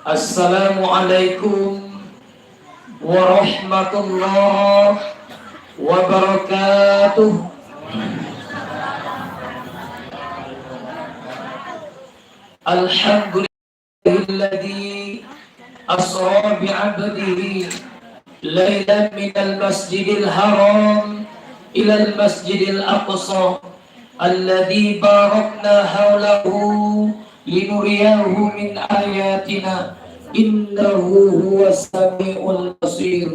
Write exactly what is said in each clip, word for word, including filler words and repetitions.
Assalamualaikum warahmatullahi wabarakatuh. Alhamdulillahilladzi asra bi'abdihi lailan minal masjidil haram ilal masjidil aqsa alladzi barakna haulahu linuriyahu min ayatina, innahu huwas samiul basir.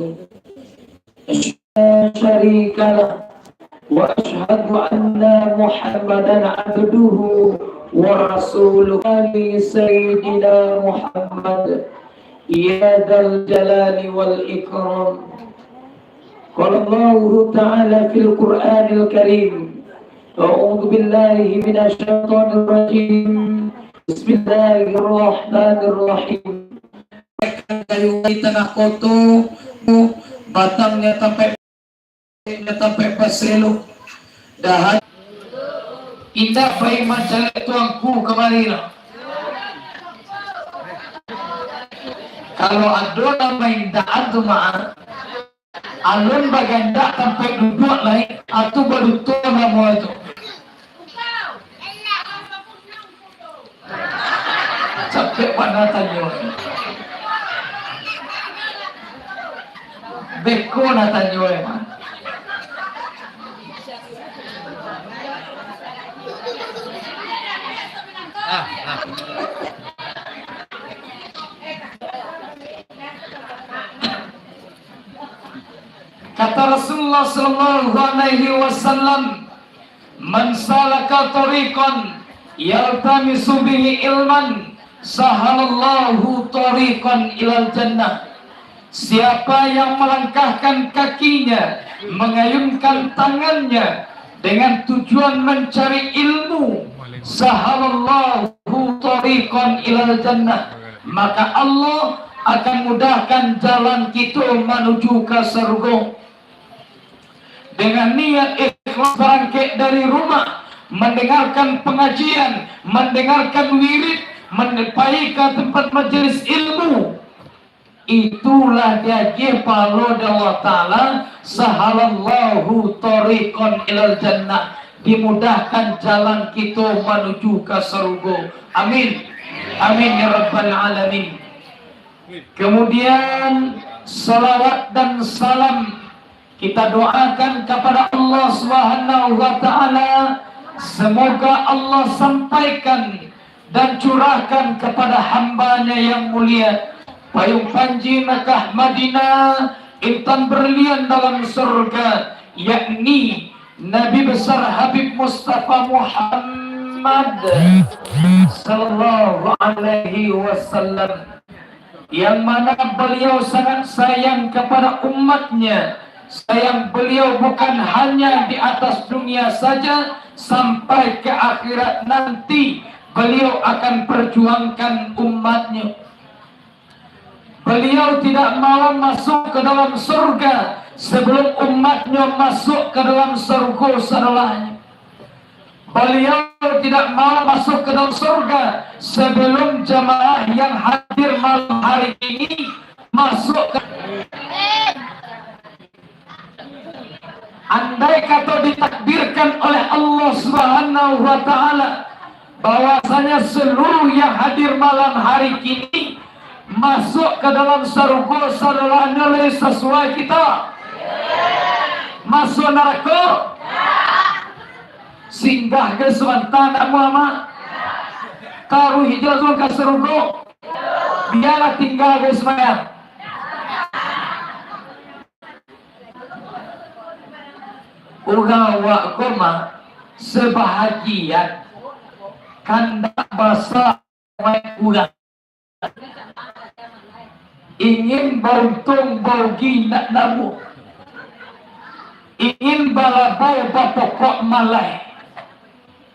Asyhadu an la syarika lah, wa asyhadu anna Muhammadan abduhu wa rasuluh. Ali Sayyidina Muhammad, ya dzal jalali wal ikram. Qala Allahu ta'ala fil Qur'anil Karim, a'udzu billahi minasy syaithanir rajim. Bismillahirrahmanirrahim. Kayu di tangah koto, batangnya tampek, tampek baselo. Dahan indak pai mancari tuanku kamari lah. Kalau ado nan maindaan tu mah, alun bagandak tampek duduak lai, atu baduto namo tu. Capek bana tanyo. Beko na tanyo emang. Kata Rasulullah sallallahu alaihi wasallam, "Man salaka thariqan yaltamisu bihi ilman, sahalallahu thariqan ilal jannah." Siapa yang melangkahkan kakinya, mengayunkan tangannya dengan tujuan mencari ilmu, sahalallahu thariqan ilal jannah, maka Allah akan mudahkan jalan kito manuju ka sarugo. Dengan niat ikhlas barangkek dari rumah, mandangarkan pangajian, mandangarkan wirid, man-, pai ka tempat majelis ilmu, itulah diagiah pahalo dek Allah Ta'ala, sahalallahu thariqan ilal jannah, dimudahkan jalan kito manuju ka sarugo. Amin. Amin ya rabbal alamin. Kemudian, salawat dan salam kita doakan kepada Allah Subhanahu wa Ta'ala, semoga Allah sampaikan dan curahkan kepada hamba-Nya yang mulia, payung panji Mekah Madinah, intan berlian dalam surga, yakni Nabi Besar Habib Mustafa Muhammad sallallahu alaihi wasallam, yang mana beliau sangat sayang kepada umatnya. Sayang beliau bukan hanya di atas dunia saja, sampai ke akhirat nanti beliau akan perjuangkan umatnya. Beliau tidak mau masuk ke dalam surga sebelum umatnya masuk ke dalam surga setelahnya. Beliau tidak mau masuk ke dalam surga sebelum jamaah yang hadir malam hari ini masuk ke. Andai kata ditakdirkan oleh Allah Subhanahu wa Ta'ala bahwasanya seluruh yang hadir malam hari kini masuk ke dalam sarugo setelahnya, lai sasuai kita? Masuk narako? Singgah gai sabanta, ndak amuah mah. Taruih jalan ka sarugo. Bialah tingga gai sumbayang. Urang awak ko mah sabahagian kandak basa main kurang. Ingin bauntuang baugi ndak namuah. Ingin balabau bapokok malai.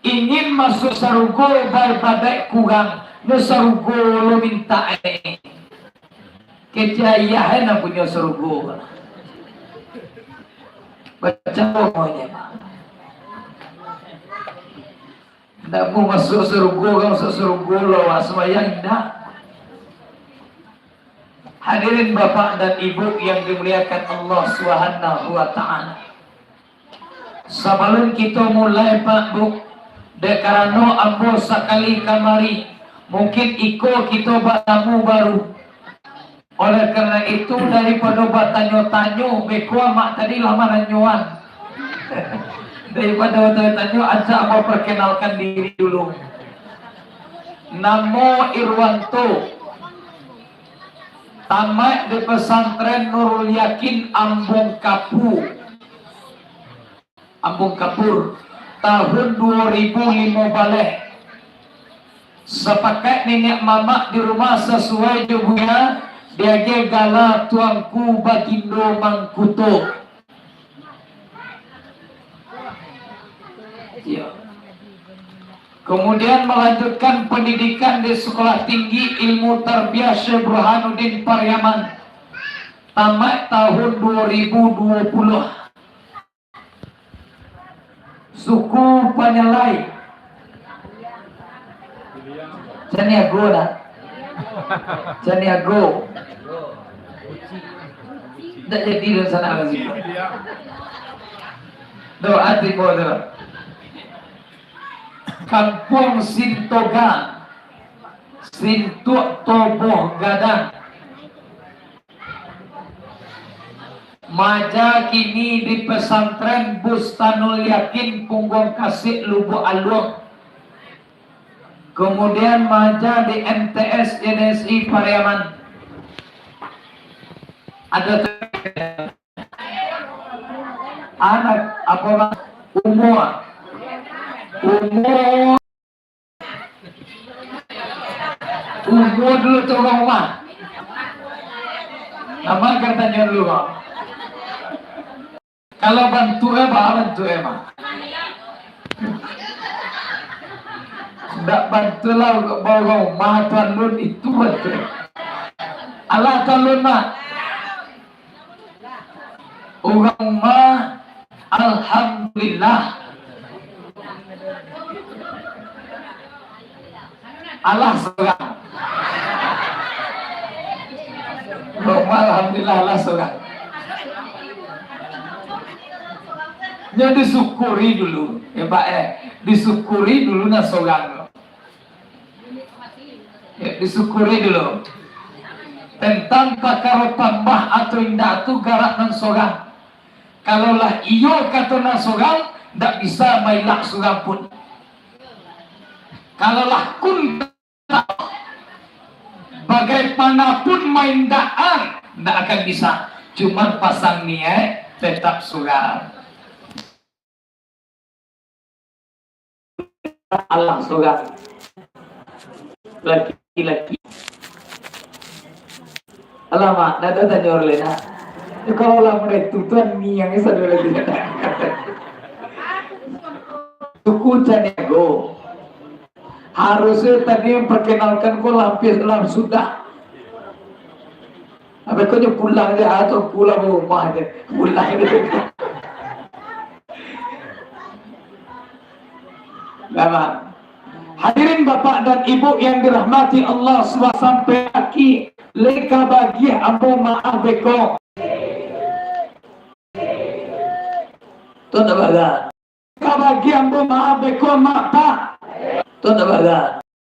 Ingin masuak sarugo baibadaik kurang, nyo sarugo lo mintak e. Kecek ayah e nan punyo sarugo. Baco monyet. Ndak mau masuk surga, urang masuk surga lo, wak, sumbayang indak. Hadirin bapak dan ibu yang dimuliakan Allah Subhanahu wa Ta'ala. Sabalun kito mulai, Pak, Bu, dek karano ambo sakali kamari, mungkin iko kito batamu baru. Oleh karena itu, daripado batanyo-tanyo, beko amak tadi lah mananyoan. Daripado batanyo-tanyo, acok ambo perkenalkan diri dulu. Namo Irwanto, tamaik di Pesantren Nurul Yakin Ambung Kapu, Ambung Kapur, tahun duo ribu limo baleh. Sapakaik niniak mamak di rumah sasuai jo buya, diagiah gala Tuanku Bagindo Mangkuto. Iyo. Kemudian melanjutkan pendidikan di Sekolah Tinggi Ilmu Tarbiyah Syekh Burhanuddin Pariaman, tamaik tahun duo ribu duo puluh. Suku Panyalai. Caniago dah. Caniago. Ndak jadi dunsanak lagi. Doa tibo tu. Kampuang Sintoga, Sintuak Toboh Gadang. Maaja kini di Pesantren Bustanul Yakin, Pungguang Kasik, Lubuak Aluang. Kemudian maaja di M T S G D S I Pariaman. Ado tu-, anak, apo, Bang? Umur. Umur. Umur dulu tu, urang rumah. Namo ka tanyo dulu, Bang. Kalau bantuak, eh, bah, bantuak, eh, bah. Ndak bantuak lah, urang rumah, tuan lun itu bantuak. Alah, tuan lun, bah. Urang rumah, alhamdulillah. Alah surang. Rumah, alhamdulillah, alah surang. Nyo disyukuri dulu, ya, Pak, eh. Disyukuri dulu nan surang tu. Ya, disyukuri dulu. Tentang pakaro tambah atau indak tu garak nan surang. Kalau lah iyo kato nan surang, ndak bisa mailak surang pun. Kalau lah kun, bagaimanapun maindaan, ndak akan bisa. Cuman pasang niaik, tetap surang. Alah surang. Laki-laki. Alamak, ndak ado tanyo urang lain, ah. Kalau lah mereka tu, Tuan niang sajo lagi. Suku Caniago. Harusnyo tadi memperkenalkan ko lah hampir lah sudah. Abih ko nyo pulang se, atau pulang rumah se. Pulang se. Lama. Hadirin bapak dan ibu yang dirahmati Allah, sudah sampai aki, lai ka bagiah ambo maaf beko. Tu ndak baga. Ka bagiah ambo maaf beko, Mak, Pak. Tu ndak baga.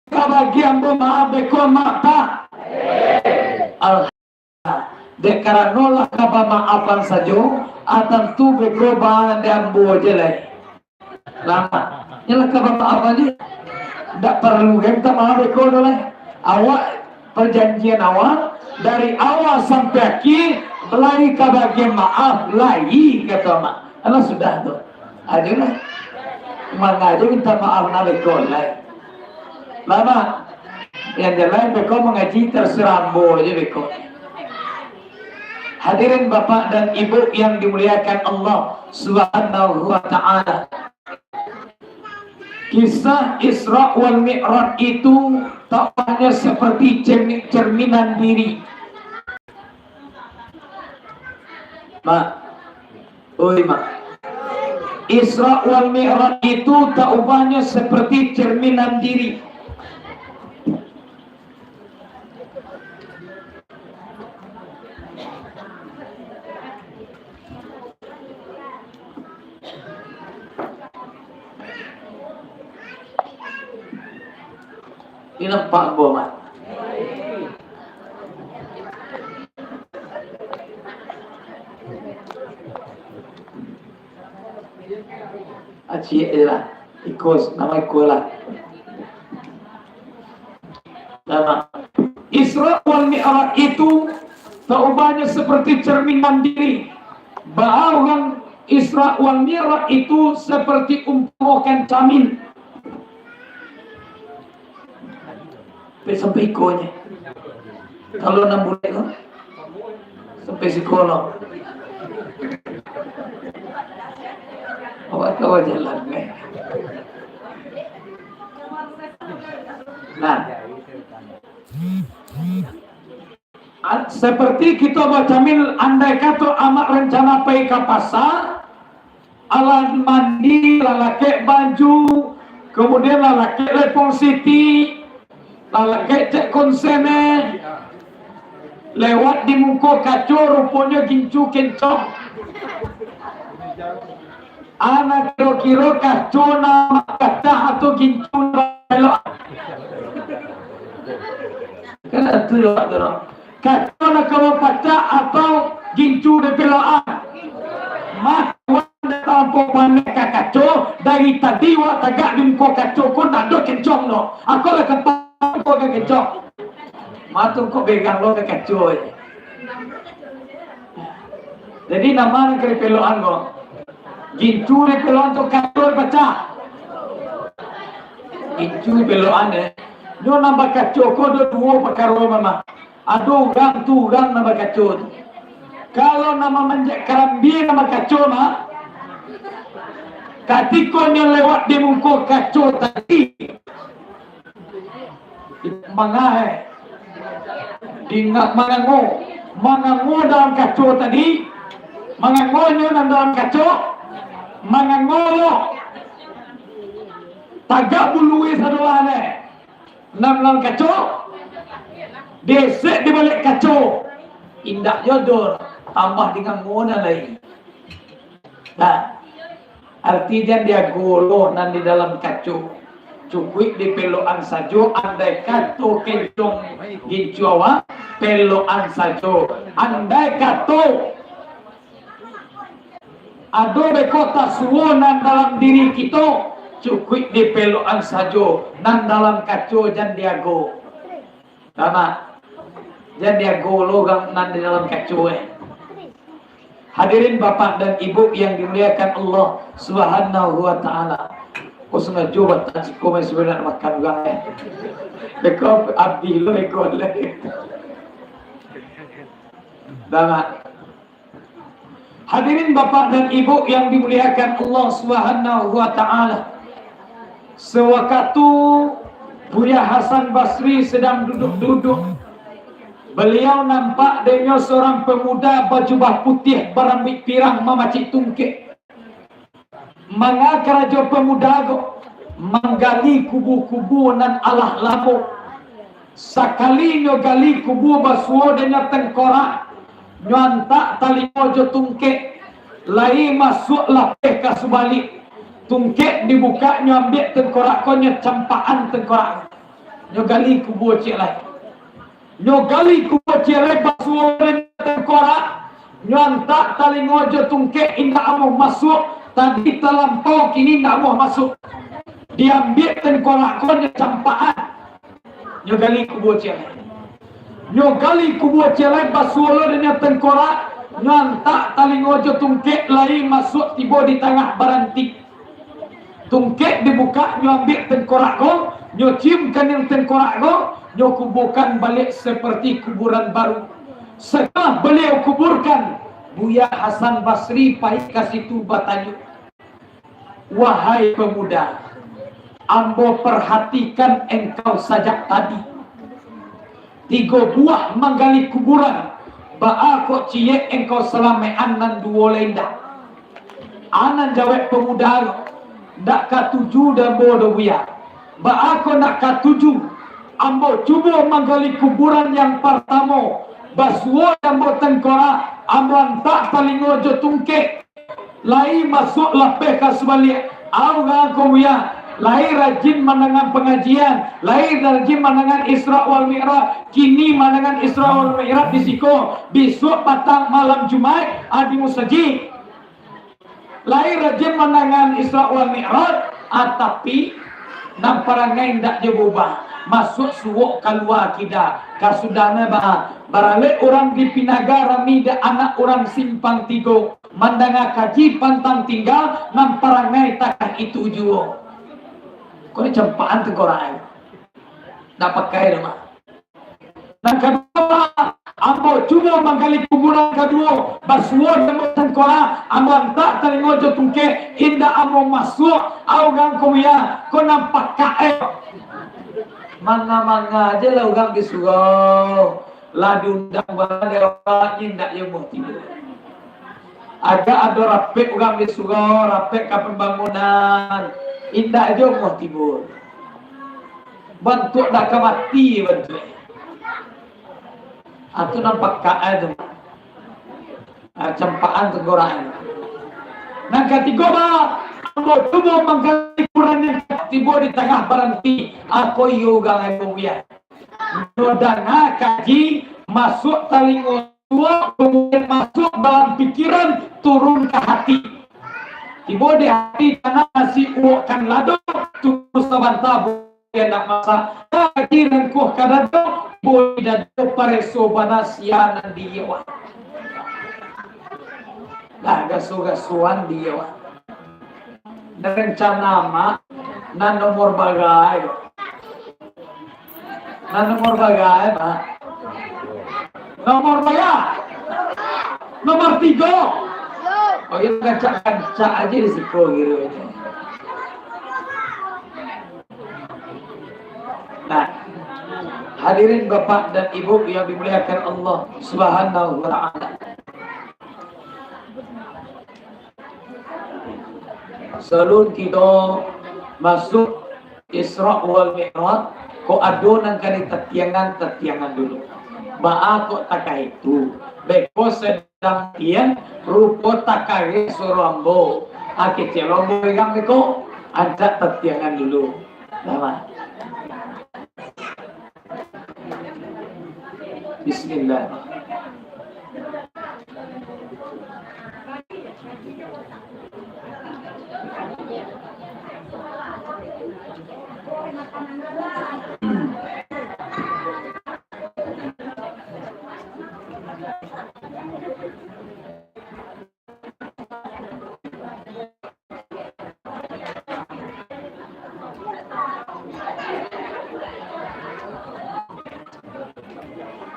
Ka bagiah ambo maaf beko, Mak, Pak. Alhamdulillah. Dek karano lah kabamaafan sajo, ah, tantu beko ba-, dek ambo je lai. Lama. Nyo lah kabamaafan je. Ndak paralu gai minta maaf beko doh lai. Awak parjanjian awak, dari awal sampai akhir, lai ka bagian maaf, lai, kato Mak. Alah sudah tu. Ajo lah. Manga ajo minta maaf nan beko lai. Lama. Yang jelas beko mangaji terserah ambo ajo beko. Hadirin bapak dan ibu yang dimuliakan Allah Subhanahu wa Ta'ala. Kisah Isra wal Mi'raj itu tampaknya seperti cermin, cerminan diri. Mak, oi, Mak. Isra wal Mi'raj itu tak ubahnya seperti cerminan diri. Ini nampak ambo, Mak. Acik je lah. Iko, namo iko lah. Nah, Isra wal Mi'raj itu tak ubahnya seperti cerminan diri. Baa urang Isra wal Mi'raj itu seperti umpamakan camin. Sampai, sampai iko nyo. Kalau nan bulek tu, sampai siko lo. Awak tahu jalan, eh. Nah. A-, seperti kito bacamin, andai kato amak rancana pai ka pasa, alah mandi, lah lakek baju, kamudian lah lakek lepong siti, lah lakek cek konsennya, lewat di muko kaco, ruponyo gincu kencong. Anak kiro-kiro kaco nan pacah atau gincu nan bapelok? Kan atu yo, tu, no. Kaco nan ka bapacah atau gincu dipelokan? Mako, wak ndak talampau pandai ka kaco, dari tadi wak tagak di muko kaco ko ndak ado kencong doh. Ako lah ka pa-, ko ka kencong. Mato kok begang lo ka kaco je. Jadi, namo nan ka dipelokan ko? Gincu dipelokan atau kaco dipacah? Gincu dipelokan, eh. Nyo nan bakaco ko ado duo pakaro, mama. Ado urang tu, urang nan bakaco tu. Kalau nan mamanjek karambia nan bakaco, mah, katiko nyo lewat di muko kaco tadi, mangah, eh. Dingak mangango. Mangango dalam kaco tadi. Mangangonyo nan dalam kaco. Mangango lo. Tagak bulu sadolah, eh. Nan dalam kaco. Desek di baliak kaco. Indak jodoh. Tambah dingango nan lain. Nah, arti jan diago lo nan di dalam kaco. Cukuik dipelokan sajo, andai kato kencong gincu awak, pelokan sajo. Andai kato ado beko tasuo nan dalam diri kito, cukuik dipelokan sajo, nan dalam kaco jan diago. Tamak, jan diago lo urang nan di dalam kaco, eh. Hadirin bapak dan ibu yang dimuliakan Allah Subhanahu wa Ta'ala. Ko sangajo batacik ko main sabananyo makan urang, eh. Beko abih lo eko lai. Tamak. Hadirin bapak dan ibu yang dimuliakan Allah Subhanahu wa Ta'ala. Sewaktu Buya Hasan Basri sedang duduk-duduk, beliau nampak denyo seorang pemuda bajubah putiah barambuik pirang mamacik tungkek. Manga karajo pamuda ko? Manggali kubu-kubu nan alah lamo. Sakali nyo gali kubu basuo denyo tengkorak, nyo antak talingo jo tungkek, lai masuak lapeh ka subaliak. Tungkek dibukak, nyo ambiak tengkorak ko, nyo campakan tengkorak. Nyo gali kubu ciek lai. Nyo gali kubu ciek lai basuo denyo tengkorak, nyo antak talingo jo tungkek indak amuah masuak, tadi talampau kini indak amuah masuak. Diambiak tengkorak ko nyo campakan, nyo gali kubu ciek lai. Nyo gali kubu ciek lai basuo denyo tengkorak, nyo antak talingo jo tungkek lai masuak tibo di tangah baranti. Tungkek dibukak, nyo ambiak tengkorak ko, nyo cium kaniang tengkorak ko, nyo kuburkan baliak seperti kuburan baru. Setelah beliau kuburkan, Buya Hasan Basri pai ka situ batanyo, "Wahai pemuda, ambo perhatikan engkau sajak tadi. Tigo buah manggali kuburan, baa kok ciek engkau salamekan nan duo lai indak?" Anan jawek pamuda tu, ndak katuju doh ambo doh, Buya. Baa kok ndak katuju? Ambo cubo manggali kuburan yang partamo, basuo ambo tangkorak, ambo antak talingo jo tungkek. Lai masuak lapeh ka subaliak. Au urang ko, Buya, lai rajin mandanga pangajian, lai rajin mandanga Isra wal Mi'raj. Kini mandanga Isra wal Mi'raj di siko, bisuak patang malam Jumaik, ah, di musajik. Lai rajin mandanga Isra wal Mi'raj, ah, tapi, nan parangai indak jo baubah. Masuak suok kalua kida. Kasudahnyo ba-, baralek urang di Pinaga, rami dek anak urang Simpang Tigo. Mandanga kaji pantang tingga, nan parangai takah itu juo. Kok ni campakan tu korang ai. Ndak pakai doh, Mak. Nan kaduo, ambo cubo manggali kuburan kaduo, basuo ambo tangkorak, ambo antak talingo jo tungkek, indak ambo masuak, au urang ko, Buya, ko nan pakak, eh. Manga-manga je lah urang di surau. Lah diundang bana dek awak, indak jo muah tibo. Agak ado rapek urang di surau, rapek ka pambangunan, indak jo muah tibo. Bantuak dak ka mati bantuak. Atu nan pakak ai tu. Ah, campakan tangkorak ai. Nan katigo, ba, ambo cubo manggali kuburan nan tibo di tangah baranti. Ako iyo urang ai, Buya. Nyo danga kaji, masuak talingo suok, kamudian masuak dalam pikiran, turun ka hati. Tibo di hati, tanam nasi uwok kan lado, tunggu sabanta buliah nak masak. Kaji rangkuah ka dado, tibo di dado pareso bana sia nan di iyo. Lah gaso-gasoan di iyo. Rencana mak, nan nomor bagai ko. Nan nomor bagai, Mak? Nomor bagai? Nomor tigo. Oh, iyo, gancak-gancak aja di siko kiro itu. Nah, hadirin bapak dan ibu yang dimuliakan Allah Subhanahu wa Ta'ala. Salun kito masuak Isra wal Mi'raj, kok ado nan ka ditatiangan, tatiangan dulu. Baa kok takah itu? Beko sadang tiang, rupo takareh suaro ambo. Akecek lo ambo pegang beko, antak tatiangan dulu. Lama. Bismillah.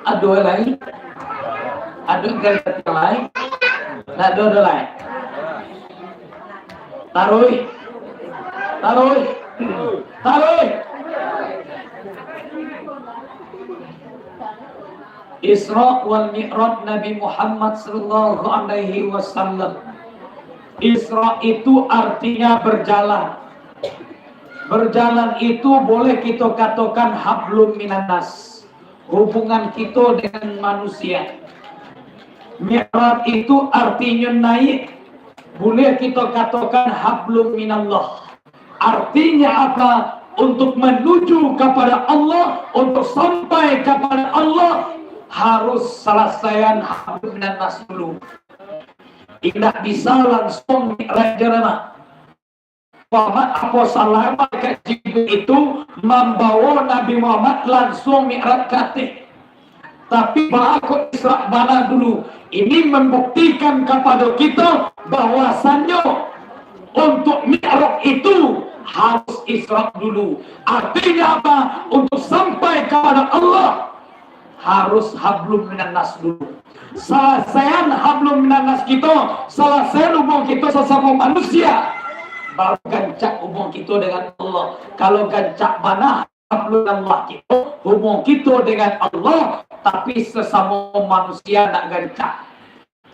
Ado lai? Ado lai? Ndak ado, ado lai? Taruih. Taruih. Taruih. Isra wal Mi'raj Nabi Muhammad sallallahu alaihi wasallam. Isra itu artinya berjalan. Berjalan itu boleh kita katakan hablum minannas, hubungan kita dengan manusia. Mi'raj itu artinya naik, boleh kita katakan hablum minallah. Artinya apa? Untuk menuju kepada Allah, untuk sampai kepada Allah, harus selesaian hablum minannas dulu. Indak bisa langsung Mi'raj, jamaah. Muhammad, apo salah malaikat Jibril itu mambawa Nabi Muhammad langsung Mi'raj ka ateh? Tapi baa kok Isra bana dulu? Ini membuktikan kepada kita bahwasanyo untuk Mi'raj itu harus Isra dulu. Artinya apa? Untuk sampai kepada Allah, harus hablum minannas dulu. Salasaian hablum minannas kito, salasaian hubungan kito sasamo manusia, baru gancak hubungan kito dengan Allah. Kalau gancak bana hablum minallah kito, hubungan kito dengan Allah, tapi sasamo manusia ndak gancak,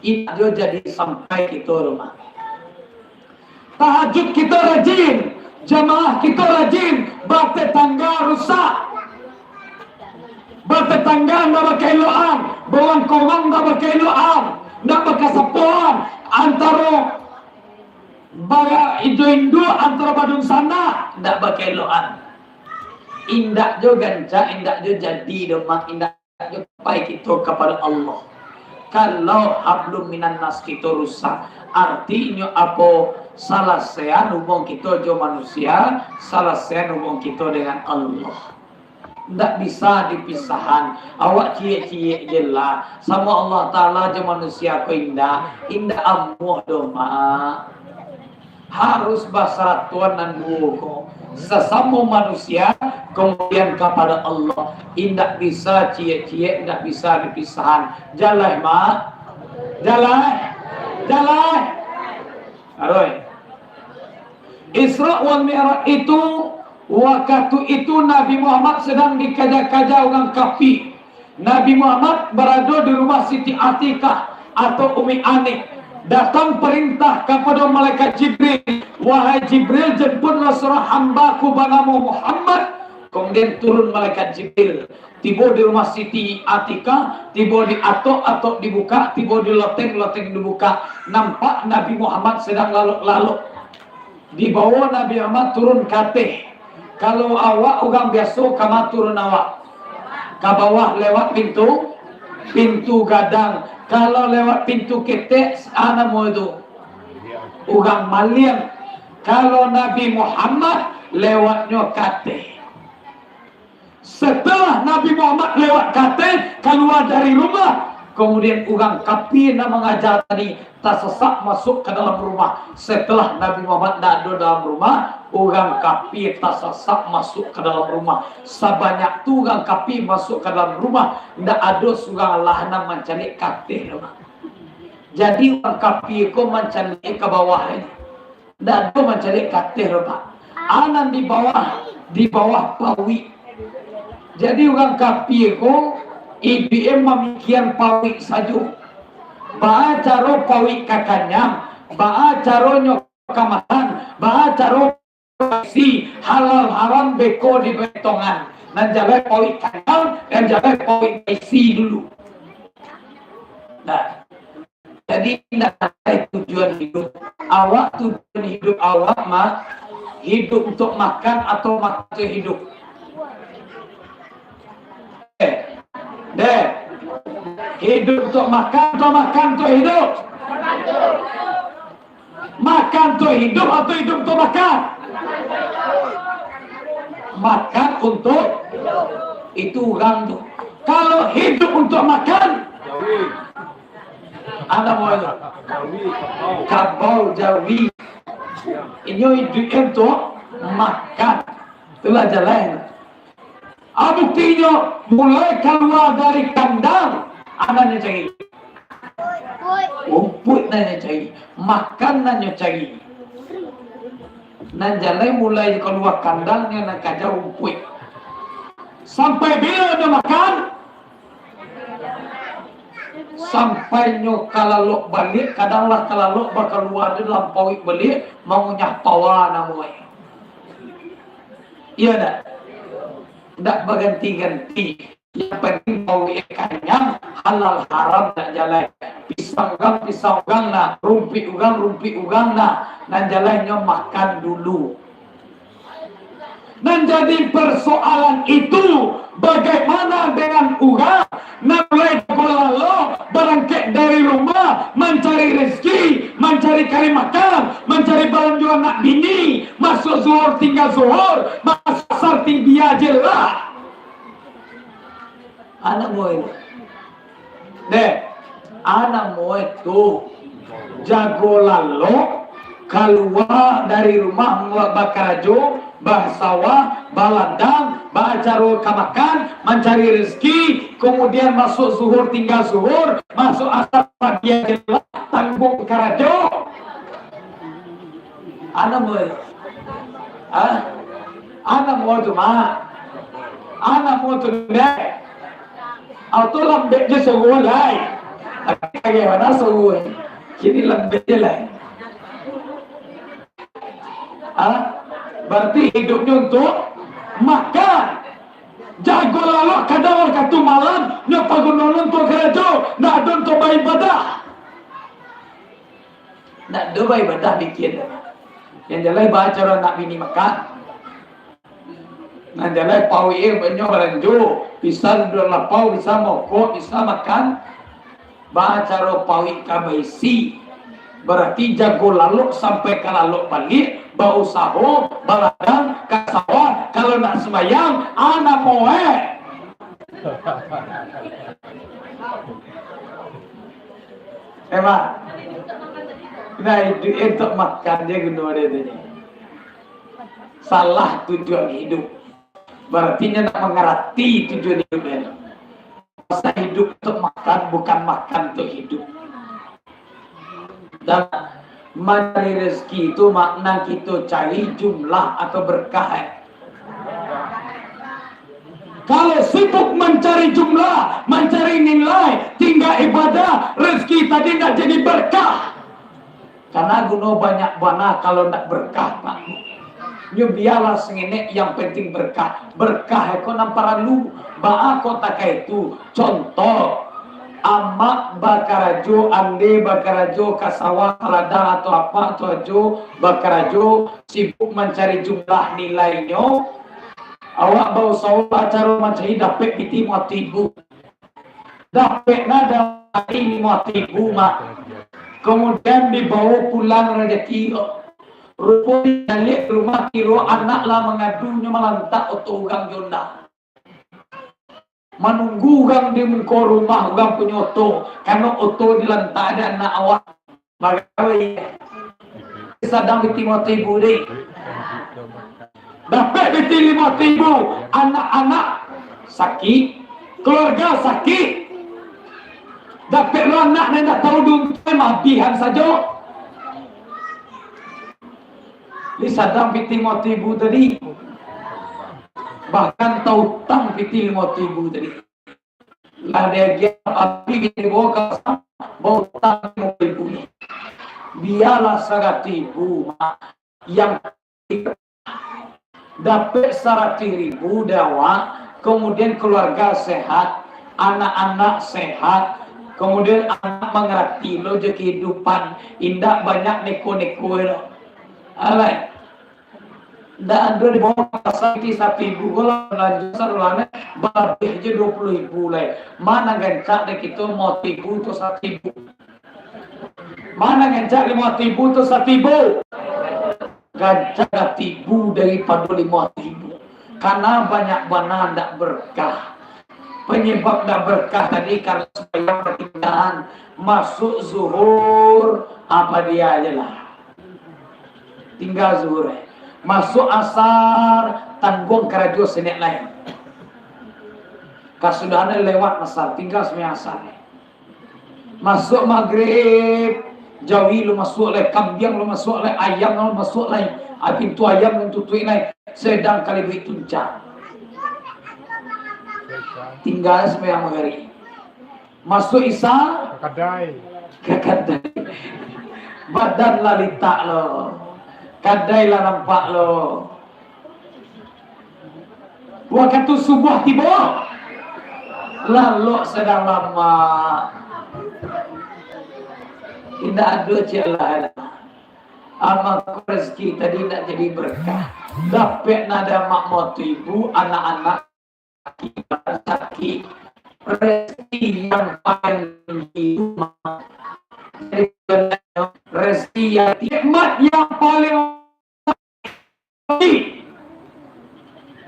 indak jo jadi sampai kito tu mah. Tahajud kito rajin, jamaah kito rajin, batetangga rusak. Batetangga ndak bakaelokan, balangkong ndak bakaelokan, ndak bakasapoan, antaro ba-, indo-induak, antaro badunsanak ndak bakaelokan. Indak jo gancak, indak jo jadi doh, Mak, indak jo pai kito kapado Allah. Kalau hablum minan nas kito rusak, artinyo apo? Salasaian hubungan kito jo manusia, salasaian hubungan kito dengan Allah. Ndak bisa dipisahan. Awak ciek-ciek je lah. Samo Allah Ta'ala jo manusia ko indak, indak amuah doh, Mak. Harus basaratuan nan duo ko. Sasamo manusia, kemudian kapada Allah. Indak bisa ciek-ciek, indak bisa dipisahan. Jaleh, Mak? Jaleh? Jaleh? Aroi. Isra wal Mi'raj itu, wakatu itu Nabi Muhammad sedang dikaja-kaja urang kafir. Nabi Muhammad barado di rumah Siti Atikah atau Umi Anik. Datang parintah kapado malaikat Jibril, "Wahai Jibril, jemputlah surang hamba-Ku banamo Muhammad." Kemudian turun malaikat Jibril. Tibo di rumah Siti Atikah, tibo di atok, atok dibukak, tibo di loteng, loteng dibukak. Nampak Nabi Muhammad sedang lalok-lalok. Dibawo Nabi Muhammad turun ka ateh. Kalau awak urang biaso, kama turun awak? Ka bawah lewat pintu, pintu gadang. Kalau lewat pintu ketek, a namo itu? Urang maliang. Kalau Nabi Muhammad, lewatnyo ka ateh. Setelah Nabi Muhammad lewat ka ateh, kalua dari rumah, kemudian urang kafir nan mangaja tadi tasasak masuk ka dalam rumah. Setelah Nabi Muhammad ndak ado dalam rumah, urang kafir tasasak masuk ka dalam rumah. Sabanyak tu urang kafir masuk ka dalam rumah, ndak ado surang lah nan mancaliak ka ateh doh. Jadi urang kafir ko mancaliak ka bawah, eh. Ndak ado mancaliak ka ateh doh, Pak. A nan di bawah, di bawah pawik. Jadi urang kafir ko iduik e mamikian pawik sajo. Baa caro pawik ka kanyang, baa caronyo ka makan, baa caro isi, halal haram beko dibetongan. Nan jaleh pawik kanyang, nan jaleh pawik isi dulu. Nah, jadi, indak ado tujuan hidup. Awak, tujuan hidup awak, Mak, hidup untuk makan atau makan untuk hidup? Eh, deh. Hidup untuk makan atau makan untuk hidup? Makan untuk hidup atau hidup untuk makan? Makan untuk, itu urang tu. Kalau hidup untuk makan, a namo itu? Kabau, jawi. Inyo iduik e untuak makan. Itulah jalan. A, buktinyo, mulai kalua dari kandang, a nan nyo cari? Rumpuik nan nyo cari. Makan nan nyo cari. Nan jaleh mulai kalua kandang, nyo nan kaja rumpuik. Sampai bilo nyo makan? Sampai nyo ka lalok baliak, kadang lah ka lalok bakalua di dalam pawik baliak, mangunyah pawa namo e. Iyo ndak? Ndak baganti-ganti. Yang penting pawik e kanyang, halal haram ndak jaleh. Pisang urang, pisang urang nah, rumpuik urang, rumpuik urang nah. Nan jaleh nyo makan dulu. Nan jadi persoalan itu, bagaimana dengan urang nan mulai jago lalok, barangkek dari rumah, mancari rezeki, mancari kari makan, mancari balanjo anak bini, masuk zuhur tingga zuhur, masuk asar tingga je lah. Anak murid. Deh, anak murid tu jago lalok, kalua dari rumah, bakarajo, basawah, baladang, bacaro ka makan, mancari rezeki, kemudian masuk zuhur tingga zuhur, masuk asar pagi adalah tanggung karajo. Anak murid. Hah? Anak murid tu, Mak. Anak murid tu, Dek. Atau lambek je suruh lai. Tapi bagaimana suruh? Kini lambek je lai. Ha? Bararti hidupnyo untuak makan. Jago lalok kadang wakatu malam, nyo paguno untuak karajo, ndak ado untuak baibadah. Ndak ado baibadah bikin. Yang jaleh bacaro anak bini makan. Nan jaleh pauik e banyak balanjo, bisa duduak lapau, bisa mokok, bisa makan. Bacaro pauik ka baisi. Bararti jago lalok sampai ka lalok baliak, bausaho, baladang, ka sawah, kalau nak sumbayang, anak moe. Emang. Nah, itu, itu makan je guno dia tu. Salah tujuan hidup. Bararti nyo ndak mangarati tujuan hidup nyo. Masa hidup tu makan, bukan makan tu hidup. Dan mancari rezeki tu makna kito cari jumlah atau berkah, eh. Kalau sibuk mancari jumlah, mancari nilai, tingga ibadah, rezeki tadi ndak jadi berkah. Karena guno banyak bana kalau ndak berkah, Pak. Nyo bialah sangenek, yang penting berkah. Berkah ko nan paralu. Baa kok takah itu? Contoh, amak bakarajo, ande bakarajo ka sawah, ka ladang atau apa tu ajo bakarajo, sibuk mancari jumlah nilainyo. Awak bausaho bacaro mancari dapek pitih limo ratuih ribu. Dapek nyo dari limo ratuih ribu, Mak. Kemudian dibawa pulang rezeki. Rupo di baliak rumah kiro anak lah mangadu nyo malantak oto urang jo Honda. Manunggu urang di muko rumah urang punyo oto, karano oto dilantak dek anak awak. Bagawi. Sadang pitih limo ratuih ribu deh. Dapek pitih limo ratuih ribu, anak-anak sakik, keluarga sakik. Dapek lo anak nan indak tahu diuntuang, mabihan sajo. Di sadang pitih limo ratuih ribu tadi. Bahkan tautang pitih limo ratuih ribu tadi. Lah diagiah, tapi dibawa ka pasar, bautang limo ratuih ribu. Bialah saratuih ribu, Mak. Yang dapek saratuih ribu dek awak, kemudian keluarga sehat, anak-anak sehat, kemudian anak mangarati lo jo kehidupan, indak banyak neko-neko lo. Alai. Ndak ado dibawa ka pasar pitih satu ribu ko lah, balanjo sarulangan, balabih je duo puluah ribu lai. Ma nan gancak dek kito, limo ratuih ribu tu satu ribu. Ma nan gancak, limo ratuih ribu tu satu ribu. Gancak satu ribu daripado limo ratuih ribu. Karena banyak bana ndak berkah. Penyebab ndak berkah tadi karena sumbayang batinggalan, masuk zuhur, apa dia aja lah. Tingga zuhur, eh. Masuk asar, tangguang karajo senek lain. Kasudahan lewat asar, tingga sumbayang asar, eh. Masuk magrib, jawi lo masuk lai, kambiang lo masuk lai, ayam lo masuk lai. Ah, pintu ayam lo tutuik lai. Sedang kali duit tunca. Tingga sumbayang magrib. Masuk isya. Kadai. Ka kadai. Badan lah litak lo. Kadai lah nampak lo. Wakatu subuah tibo, lalok sadang lamak. Indak ado ciek lah. Amak rezeki tadi indak jadi berkah. Dapek nada mak motu ibu, anak-anak sakik. Rezeki yang paling tinggi, rezeki yang, nikmat yang paling tinggi.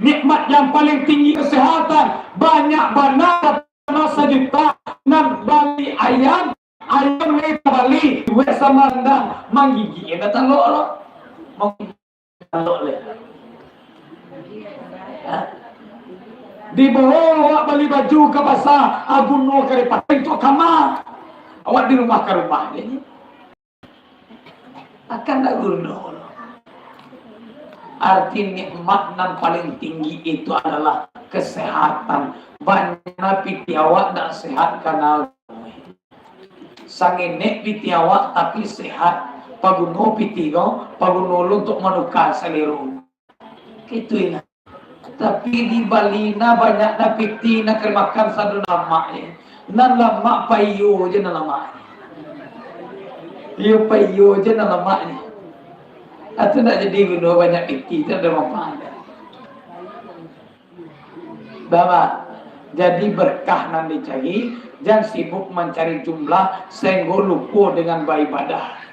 Nikmat yang paling tinggi kesehatan. Banyak bana, bana sajuta, nan bali ayam, ayam lai tabali, duit samandang, manggigik indak talok lo. Manggigik talok lai. Ha? Dibawa awak bali baju ka pasar, aguno ka dipakai untuak kama. Awak di rumah ka rumah je. Akan tak guno. Arti nikmat nan paling tinggi itu adalah kesehatan. Banyak pitih awak ndak sehat karena sangenek pitih awak tapi sehat. Paguno pitih ko, paguno lo untuak manuka salero. Itu ingat. Tapi di Bali nah banyak nah pitih nah ka dimakan sado lamaknyo. Nan lamak paiyo je nan lamaknyo. Iyo paiyo je nan lamaknyo. Atau ndak jadi guno banyak pitih tu ado manfaatnyo. Bapak, jadi berkah nan dicari, jan sibuk mancari jumlah sehinggo lupo dengan baibadah.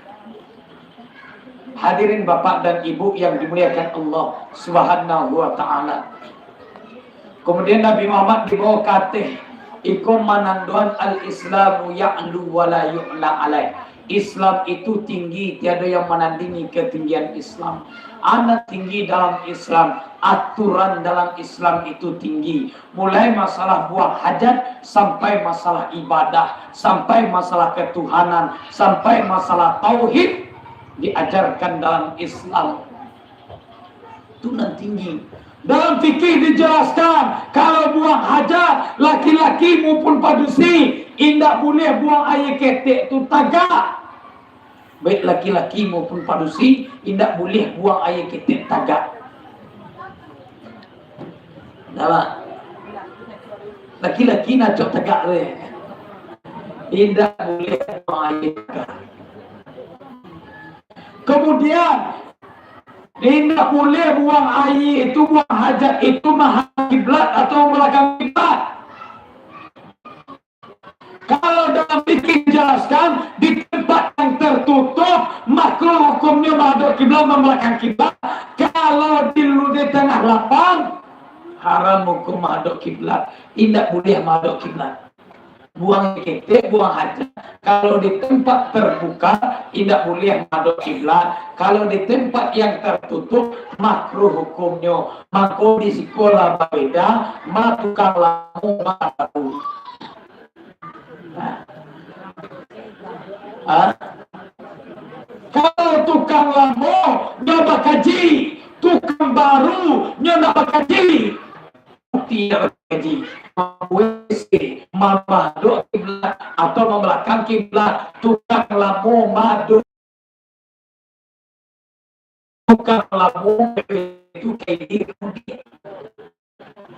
Hadirin bapak dan ibu yang dimuliakan Allah Subhanahu wa taala. Kemudian Nabi Muhammad dibawa ka ateh, iko manandoan al-Islamu ya'lu wa la yu'la alaih. Islam itu tinggi, tiada yang menandingi ketinggian Islam. Anak tinggi dalam Islam, aturan dalam Islam itu tinggi. Mulai masalah buang hajat, sampai masalah ibadah, sampai masalah ketuhanan, sampai masalah tauhid diajarkan dalam Islam. Itu nan tinggi. Dalam fikih dijelaskan, kalau buang hajat, laki-laki maupun padusi, indak buliah buang aia ketek tu tagak. Baik laki-laki maupun padusi, indak buliah buang aia ketek tagak. Nampak? Laki-laki nacok tagak tu, eh. Indak buliah buang aia tagak. Kemudian, indak buliah buang aia itu, buang hajat itu mahadap kiblat atau belakang kiblat. Kalau dalam fikih dijelaskan, di tempat yang tertutup, makruh hukumnyo mahadap kiblat, membelakang kiblat. Kalau di lu-, di tengah lapang, haram hukum mahadap kiblat. Indak buliah mahadap kiblat. Buang ketek, buang hajat. Kalau di tempat terbuka, indak buliah madok kiblat. Kalau di tempat yang tertutup, makruh hukumnyo. Mako di sikolah babeda, ma tukang lamo, ma baru. Ha? Kalau tukang lamo, nyo bakaji. Tukang baru, nyo nak bakaji. Tidak bakaji. WC, madok kiblat atau mambelakang kiblat, tukang lamo madok, tukang lamo itu kayak gitu.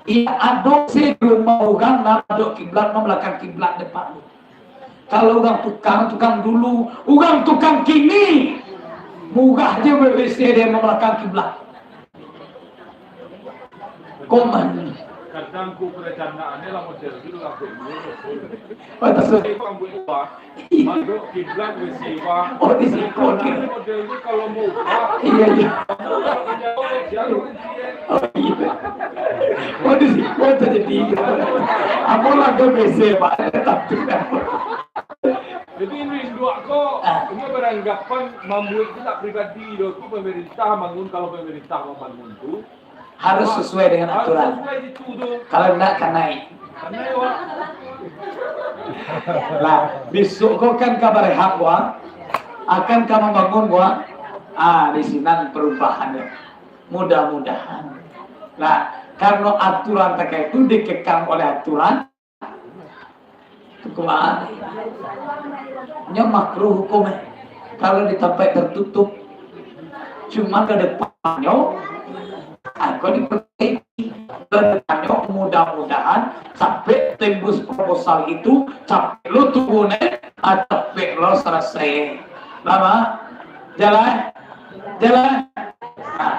Iya, ado se rumah urang nan madok kiblat, mambelakang kiblat depan. Kalau urang tukang, tukang dulu, urang tukang kini, murah je WC dia mambelakang kiblat. Koman. Kadang ku perencanaannya lah model gitu lah, Bu. Oh, tak suka. Saya pun buat ubah. Madok kiblat WC ubah. Oh, di siko, oke. Model ni kalau mau ubah. Iya, iya. Kalau punya, oh, siap, oh, siap. Oh, iya. Oh, di siko terjadi. Apa lah ke WC, Pak? Tapi apa? Jadi, ini induak ko, ah, ini beranggapan mambuek tu tak pribadi doh, tu pemerintah bangun, kalau pemerintah mambangun tu, harus sesuai dengan aturan. Harus sesuai itu tu. Kalau ndak, kanai. Kanai, Wak. Lah, besok ko kan ka barehab, Wak. Akan ka mambangun, Wak. Ah, di sinan perubahan. Mudah-mudahan. Lah, karena aturan takah itu dikekang oleh aturan, Kumaha? Nyo makruh hukum, eh. Kalau di tampek tertutup, cuma ke depannyo, ah, kok diperbaiki. Ke depannyo, mudah-mudahan capek tembus proposal itu, capek lo turun, eh, ah, capek lo selesai. Lama? Jalan? Jalan? Nah.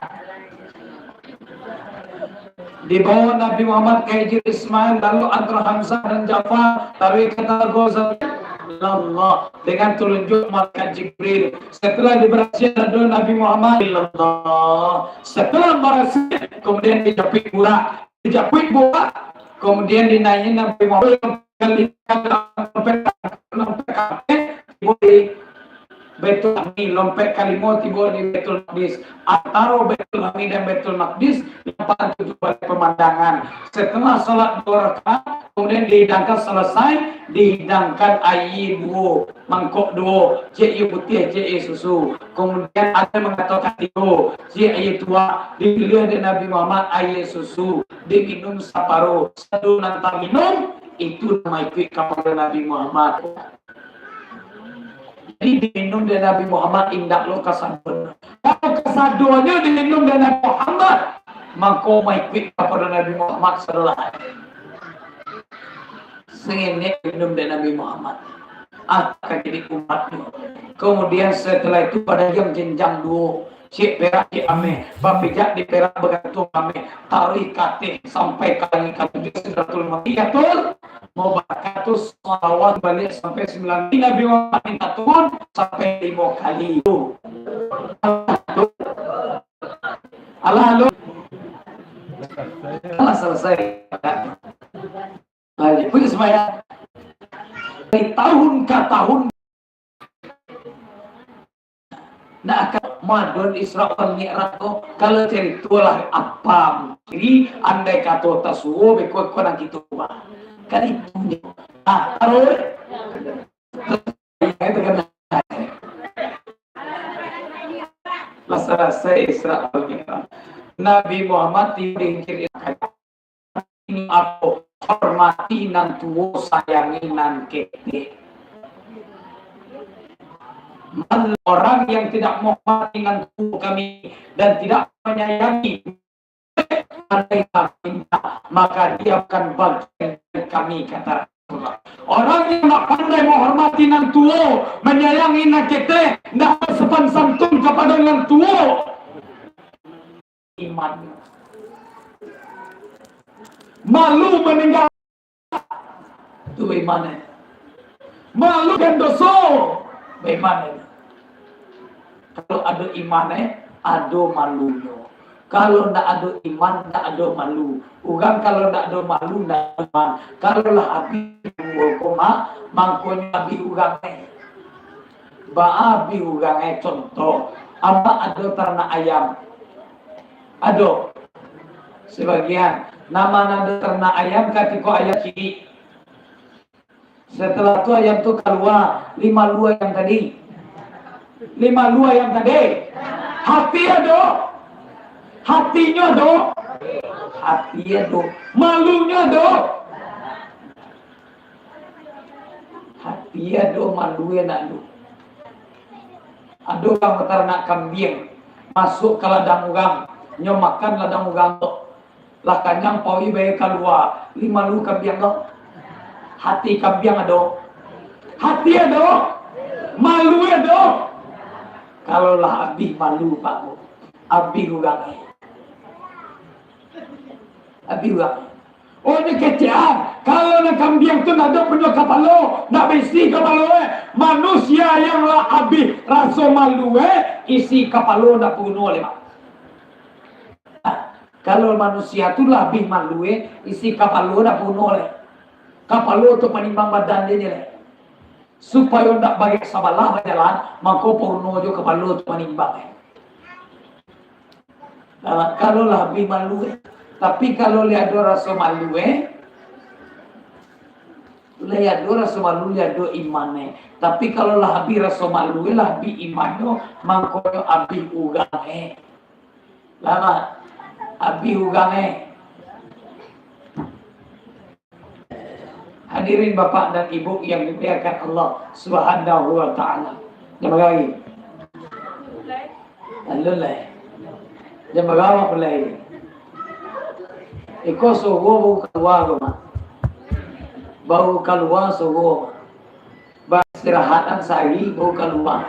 Dibawa Nabi Muhammad ka hijri Ismail, lalu antara Hamzah dan Ja'far, taruih ka talago Zat-, Allah, dengan telunjuk malaikat Jibril. Setelah diberasihan doa Nabi Muhammad, Allah. Setelah berhasil, kemudian dijapuik burak. Dijapuik burak, kemudian dinaiki Nabi Muhammad, kali Baitul Lahmi, lompek kalimo tibo di Baitul Maqdis. Antaro Baitul Lahmi dan Baitul Maqdis, yang paling tujuh baleh pemandangan. Setelah salat dua rakaat, kemudian dihidangkan selesai, dihidangkan aia duo, mangkok duo, ciek aia putiah, ciek aia susu. Kemudian ada mengatakan tigo, ciek aia tuak, dipiliah dek Nabi Muhammad aia susu, diminum saparo, sado nan taminum, itu nan maikuik kapalo Nabi Muhammad. Jadi diminum dek Nabi Muhammad, indak lo kasadonyo. Kalau kasadonyo diminum dek Nabi Muhammad, mangko maikuik kapado Nabi Muhammad sallallahu alaihi wasallam. Sangenek minum dek Nabi Muhammad. Ah, ka jadi umatnyo. Kemudian setelah itu pada yang jenjang duo, ciek perak, ciek ameh, bapijak di perak bagantuang ameh, taruih ka ateh sampai ka langik katujuh Sidratul Muntaha, Mubarakatuh, salawat baliak sampai sambilan kali, Nabi Muhammad minta turun sampai limo kali. Alah, lu. Alah, selesai. Baliak. Puji sembahyang. Dari tahun ka tahun, nak akan madon Isra wal Mi'raj tu, kalau carito lah apa mungkin, andai kato tasuo, beko-beko nan kito ubah. Kan itu. Nah, taruih. Lah salasai Isra wal Mi'raj. Nabi Muhammad tibo di Injil, apo, hormati nan tuo, sayangi nan ketek. Man, orang yang tidak menghormati nan tuo kami dan tidak menyayangi, andai kami minta, maka dia bukan bagian dari kami, kata Rasulullah. Orang yang tak pandai menghormati nan tuo, menyayangi nan ketek, ndak bersopan santun kepada nan tuo, iman. Malu meninggal. Tu baiman, eh. Malu kan doso. Baiman, eh. Kalau ado iman, eh, ado malunyo. Kalau ndak ado iman, ndak ado malu. Urang kalau ndak ado malu, ndak ado iman. Kalau lah abih duo ko, mangkonyo abih urang, eh. Baa abih urang, eh. Contoh, amak ado taranak ayam. Ado. Sabagian. Nan ma nan ado taranak ayam, katiko ayam ciek. Setelah tu ayam tu kalua, limo lu ayam tadi. Limo lu ayam tadi. Hati ado? Hatinyo ado? Hati ado. Malunyo ado? Hati ado, malu ndak ado. Ado urang bataranak kambiang, masuak ka ladang urang, nyo makan ladang urang tu. Lah kanyang, paruik bae kalua, limo lu kambiang tu. Hati kambiang ado? Hati ado? Malu ado? Kalau lah abih malu, Pak, abih urang. Abih urang. Oh, nyo kecekan. Kalau nan kambiang tu ndak ado punyo kapalo, ndak baisi kapalo, eh. Manusia yang lah abih raso malu, eh, isi kapalo ndak baguno lai, Mak. Nah, kalau manusia tu lah abih malu, eh, isi kapalo ndak baguno lai. Kapalo tu panimbang badan den je lai. Supayo ndak baliak sabalah bajalan, mako pauno jo kapalo tu manimbang, eh. Nah, kalau lah abih malu, eh. Tapi kalau lai ado raso malu, eh, lai ado raso malu, lai ado iman, eh. Tapi kalau lah abih raso malu, eh, lah abih imannyo, mangkonyo abih urang, eh. Lah, Mak, abih urang, eh. Hadirin bapak dan ibu yang dimuliakan Allah Subhanahu wa Ta'ala. Jan bagari. Alun lai. Jan bagawak mulai. Iko suruah baru kalua tu, Mak. Baru kalua suruah, Mak. Baistirahat nan sahari baru kalua.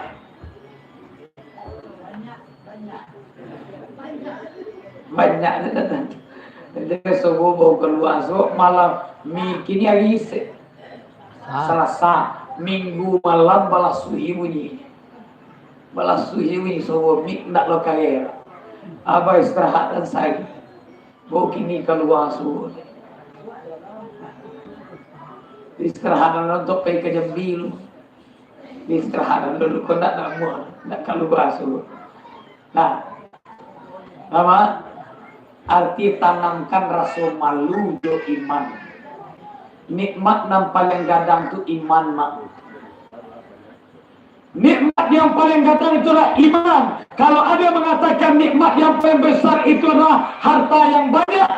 Banyak ni datang. Jadi, subuh baru kalua, so malam mi-, kini hari se-, Ah. Salasa, Minggu malam balasuhi bunyi. Balasuhi bunyi subuh, mik ndak lo kaler. Abah istirahat nan sahari. Baru kini kalua subuh. Istirahat nan untuk pai ka Jambi lu. Istirahat dulu, kok ndak namuah, ndak kalua subuh. Nah, nama arti tanangkan raso malu jo iman. Nikmat nan paling gadang tu iman, Mak. Nikmat yang paling gadang itulah iman. Kalau ada mengatakan nikmat yang paling besar itu adalah harta yang banyak,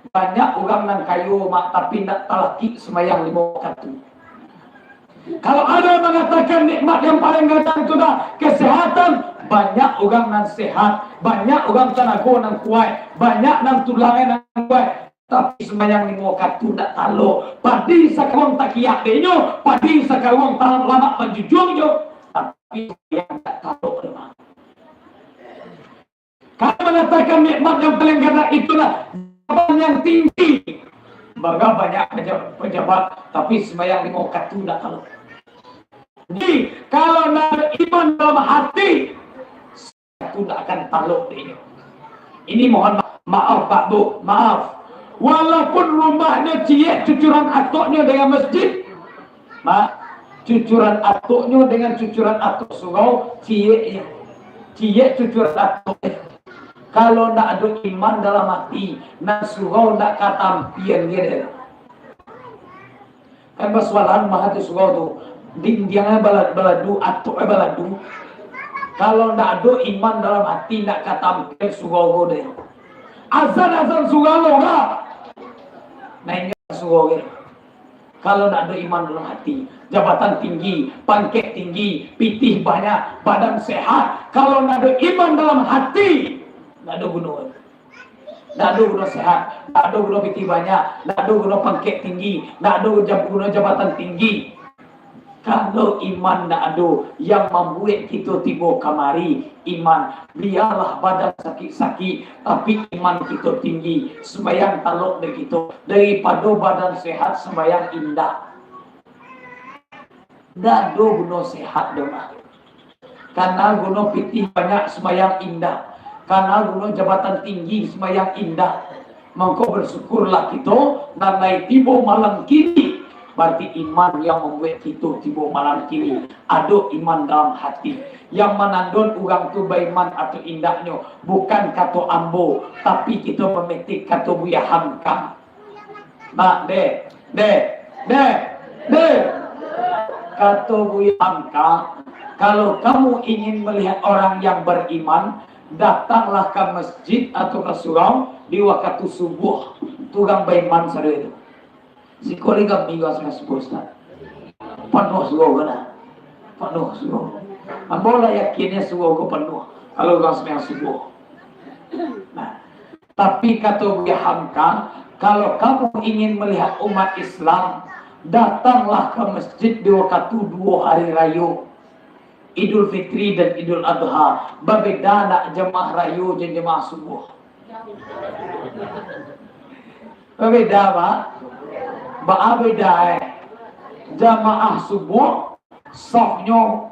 banyak urang nan kayo, Mak, tapi ndak talakik sumbayang limo wakatu. Kalau ada yang mangatakan nikmat yang paling gagah itu dah kesehatan, banyak urang nan sehat, banyak urang tanago nan kuaik, banyak nan tulangnya nan kuaik, tapi sumbayang limo wakatu ndak talok. Padi sakaruang takiak dek inyo, padi sakaruang ta-, lamak manjujuang jo, tapi sumbayang ndak talok doh. Kalau mangatakan nikmat yang paling gagah itulah jabatan yang tinggi. Bara banyak peja-, pejabat, tapi sumbayang limo wakatu ndak talok. Jadi, kalau ndak ada iman dalam hati, itu ndak akan talok dek inyo. Ini mohon ma-, maaf, Pak, Bu, maaf. Walaupun rumahnyo ciek cucuran atoknyo dengan masjid, Mak, cucuran atoknyo dengan cucuran atok surau, cieknyo. Ciek cucuran atok. Kalau ndak ado iman dalam hati, nan surau ndak ka tampian dia. Kan basualan mah tu surau tu. Dindiangnyo bala-, baladu, atoknyo baladu. Kalau ndak ado iman dalam hati, ndak ka tampian surau ko deh. Azan-azan surau lo lah. Nah, inyo surau ko. Kalau ndak ado iman dalam hati, jabatan tinggi, pangkek tinggi, pitih banyak, badan sehat. Kalau ndak ado iman dalam hati, ndak ado guno. Ndak ado guno sehat, ndak ado guno pitih banyak, ndak ado guno pangkek tinggi, ndak ado jab-, guno jabatan tinggi. Kalau iman ndak ado, yang mambuek kito tibo kamari, iman. Bialah badan sakik-sakik, tapi iman kito tinggi. Sumbayang talok dek kito, daripado badan sehat, sumbayang indak. Ndak ado guno sehat doh, mah. Kana guno pitih banyak, sumbayang indak. Kana guno jabatan tinggi, sumbayang indak. Mangko, bersyukurlah kito nan lai tibo malam kini. Bararti iman yang mambuek kito tibo malam kini. Ado iman dalam hati. Yang manandon urang tu baiman atau indaknyo, bukan kato ambo, tapi kito mametik kato Buya Hamka. Nah, deh, deh, deh, deh. Kato Buya Hamka, kalau kamu ingin melihat orang yang beriman, datanglah ka masjid atau ka surau di wakatu subuah. Tu urang baiman sadonyo tu. Siko lai kami ka subuah, Ustaz. Panuah surau ko nah. Panuah surau. Ambo lah yakinnyo surau ko panuah kalau urang sumbayang subuah. Nah, tapi kato Buya Hamka, kalau kamu ingin melihat umat Islam, datanglah ka masjid di wakatu duo hari rayo, Idul Fitri dan Idul Adha. Babeda ndak jamaah rayo jan jamaah subuah? Babeda, Pak? Baa beda, eh? Jamaah subuah, safnyo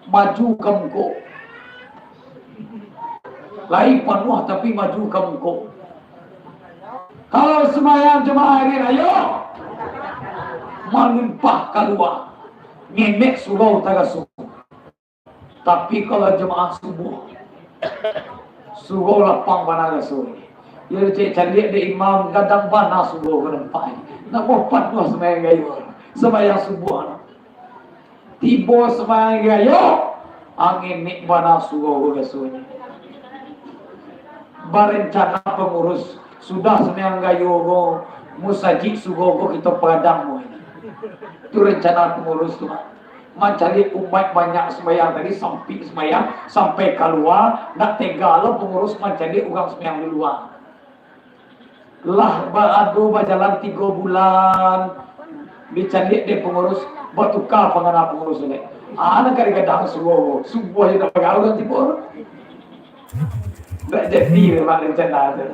maju ka muko. Lai panuah, tapi maju ka muko. Kalau sumbayang jamaah hari rayo, malimpah kalua, ngenek surau tagaso. Tapi kalau jamaah subuah, surau lapang bana rasonyo. Iyo, cek caliak dek imam, gadang bana surau ka nampak. Nak buah panuah sumbayang gayo, sumbayang subuah. Tibo sumbayang gayo, angin nik bana surau ko biasonyo. Barencana pangurus, sudah sumbayang gayo ko, musajik surau ko kito pagadang ko. Tu rencana pangurus tu, Mak. Mancaliak umaik banyak sumbayang tadi, sampik sumbayang, sampai kalua, ndak tega lo pangurus mancaliak urang sumbayang di lua. Lah ba-, ado bajalan tigo bulan, dicaliak dek pangurus, batuka pangana pangurus dek. Ah, nan ka digadang subuah, subuah je dak bagaul nanti pun. Dak jadi memang rencana tu.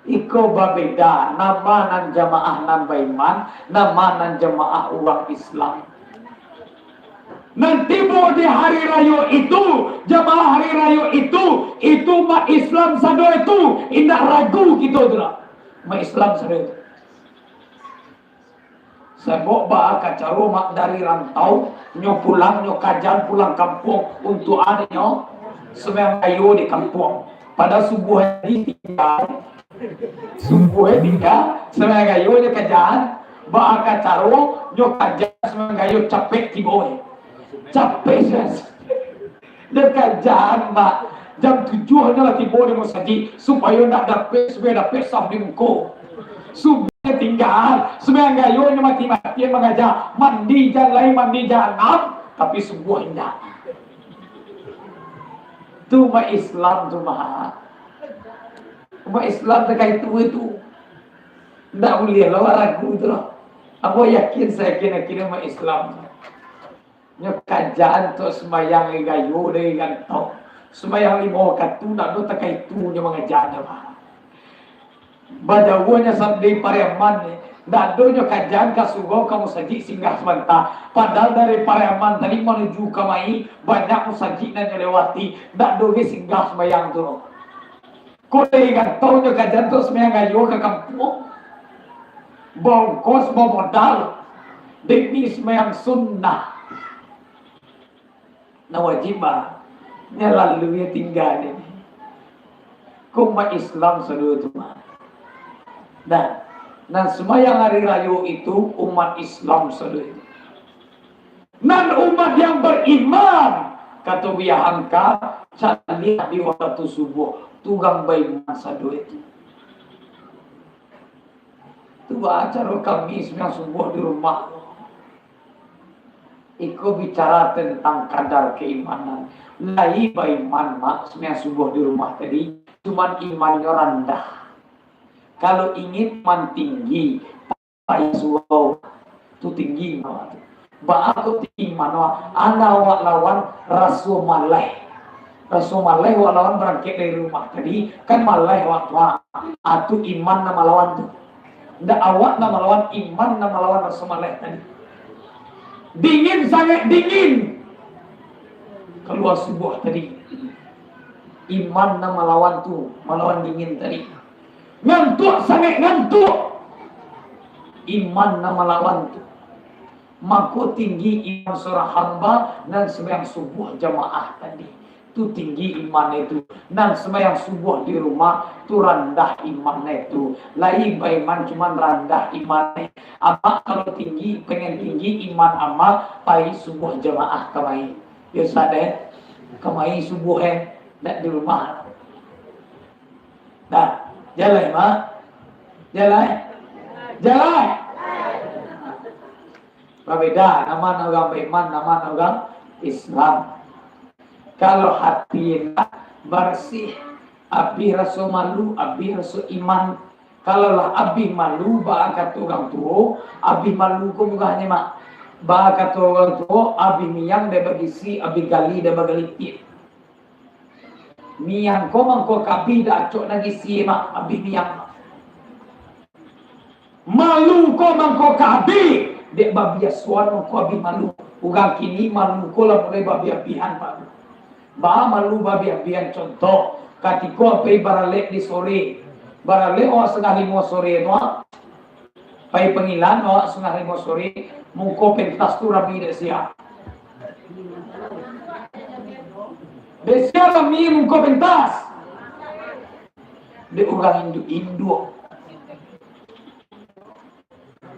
Iko babeda, nama nan jamaah nan baiman, nama nan jamaah urang Islam. Nan tibo di hari rayo itu, jamaah hari rayo itu, itu umat Islam sado itu, indak ragu kito tu lah. Umat Islam sado itu. Sabab baa ka caro mak dari rantau, nyo pulang, nyo kajan pulang kampuang, untuak a nyo sumbayang gayo di kampuang. Padahal subuah tadi tingga, subuah tingga, sumbayang gayo nyo kajan, baa ka caro nyo kajan sumbayang gayo capek tibo. Capek, sia. Dek kajan, Mak. Jam tujuah nyo lah tibo di musajik, supayo ndak dapek, supayo dapek saf di muko. Subuah nyo tingga, sumbayang gayo nyo mati-matian mangaja, mandi jan lai mandi jahanam, tapi subuah indak. Tu umaik Islam tu mah. Umaik Islam takah itu tu. Ndak buliah lah ragu tu lah. Ambo yakin, sayakin-yakinnyo umaik Islam tu. Nyo kajaan tu sumbayang lai gayo dari gantong. Sumbayang limo wakatu ndak ado takah itu nyo mangaja dah mah. Bajauahnyo sa-, dari Pariaman ni, ndak ado nyo kajaan ka surau ka musajik singgah sabanta. Padahal dari Pariaman tadi manuju kamari, banyak musajik nan nyo lewati, ndak ado ge singgah sumbayang tu. Ko dari gantong nyo kajaan tu sumbayang gayo ka kampuang. Baongkos, bamodal, demi sumbayang sunnah. Nan wajib mah, nyo lalu nyo tingga ni. Ko umaik Islam sadonyo tu mah. Nah, nan sumbayang hari rayo itu umaik Islam sadonyo. Nan umaik yang bariman, kato Buya Hamka, caliak di wakatu subuah, tu urang baiman sadonyo tu. Tu baa caro kami sumbayang subuah di rumah. Iko bicara tentang kadar keimanan. Lai baiman, Mak, sumbayang subuah di rumah tadi, cuman imannyo randah. Kalau ingin iman tinggi, pai surau, tu tinggi iman tu. Baa kok tinggi iman, Mak? Alah awak lawan raso maleh. Raso maleh awak lawan barangkek dari rumah tadi, kan maleh awak tu, ha. Ah, tu iman nan malawan tu. Ndak awak nan malawan, iman nan malawan raso maleh tadi. Dingin, sangaik dingin. Kalua subuah tadi. Iman nan malawan tu, malawan dingin tadi. Ngantuak, sangaik ngantuak. Iman nan malawan tu. Mako tinggi iman surang hamba nan sumbayang subuah jamaah tadi. Tu tinggi iman itu. Nan sumbayang subuah di rumah, tu randah iman itu. Lai baiman, cuman randah iman. Amak kalau tinggi, pengen tinggi iman amak, pai subuah jamaah kamari. Yo, Ustaz, eh? Kamari subuah, eh? Ndak di rumah. Nah, jalai, Mak. Jalai. Jalai. Babeda, nan ma urang baiman, nan ma urang Islam. Kalau hati enak, barasiah, abih raso malu, abih raso iman. Kalau lah abih malu, baa kato urang tuo, abih malu ko murahnyo, Mak. Baa kato urang tuo, abih miang dek bagisi, abih gali dek bagalipik. Miang ko mangko ka abih, dak acok nan isi, Mak, abih miang. Malu ko mangko ka abih, dek babiasoan mangko abih malu. Urang kini malu ko lah mulai babiah-biahan, Pak. Baa malu babiah-biahan? Contoh, katiko pai baralek di sore, baralek awak satangah limo sore tu, ah, pai pangilaan awak satangah limo sore, muko pentas tu rami dek sia. Dek sia rami muko pentas? Dek urang induak-induak.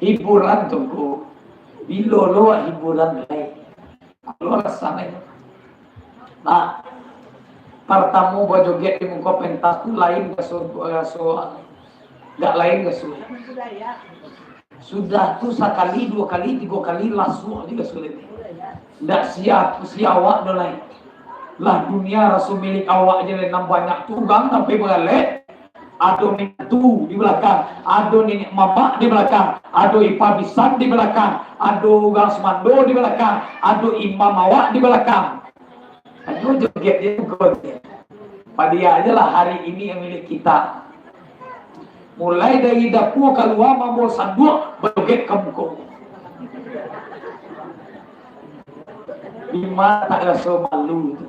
Hiburan tu ko, bilo lo hiburan lai? Kalau rasanyo. Nah, partamo bajoget di muko pentas tu lain gaso, gaso, dak lain gaso. Sudah tu sakali, duo kali, tigo kali, lasuah juo sudah tu. Ndak sia, sia awak doh lai. Lah dunia raso milik awak je lai, nan banyak tu urang sampai baralek. Ado minantu di balakang, ado niniak mamak di balakang, ado ipa bisan di balakang, ado urang sumando di balakang, ado imam awak di balakang. Ayo joget je ko. Padiak aja lah hari ini yang milik kita. Mulai dari dapua kalua, mambawa sanduak, bajoget ka muko. Dima tak raso malu tu.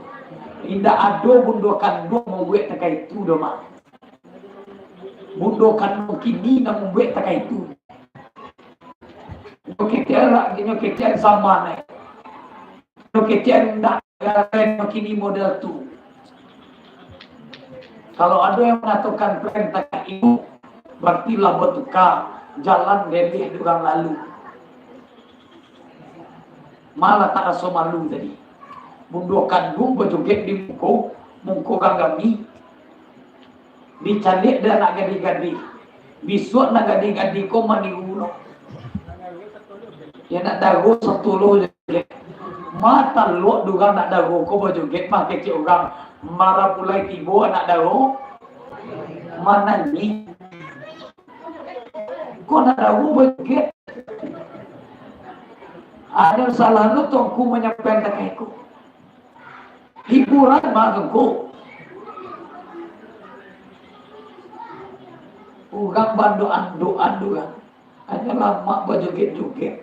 Indak ado bundo kanduang mambuek takah itu doh, Mak. Bundo kanduang kini nan mambuek takah itu. Nyo kecek lah, nyo kecek zaman, eh. Nyo kecek ndak, eh, nyo kini model tu. Kalau ado yang mangatokan tren takah itu, barati lah batuka, jalan leleh di urang lalu. Malah tak raso malu tadi. Bundo kanduang bajoget di muko, muko urang rami. Dicaliak dek anak gadih-gadih. Bisuak nan gadih-gadih ko maniru lo. Yo nak dago sato lo joget. Ma talok dugang nak dago ko bajoget, ma kecek urang. Marapulai tibo nak dago. Manangih. Ko nak dago bajoget. Ado salah lo Tuangku manyampaian takah iko. Hiburan mah Tuangku. Urang bandoan-doan urang. Hanyo lamak bajoget-joget.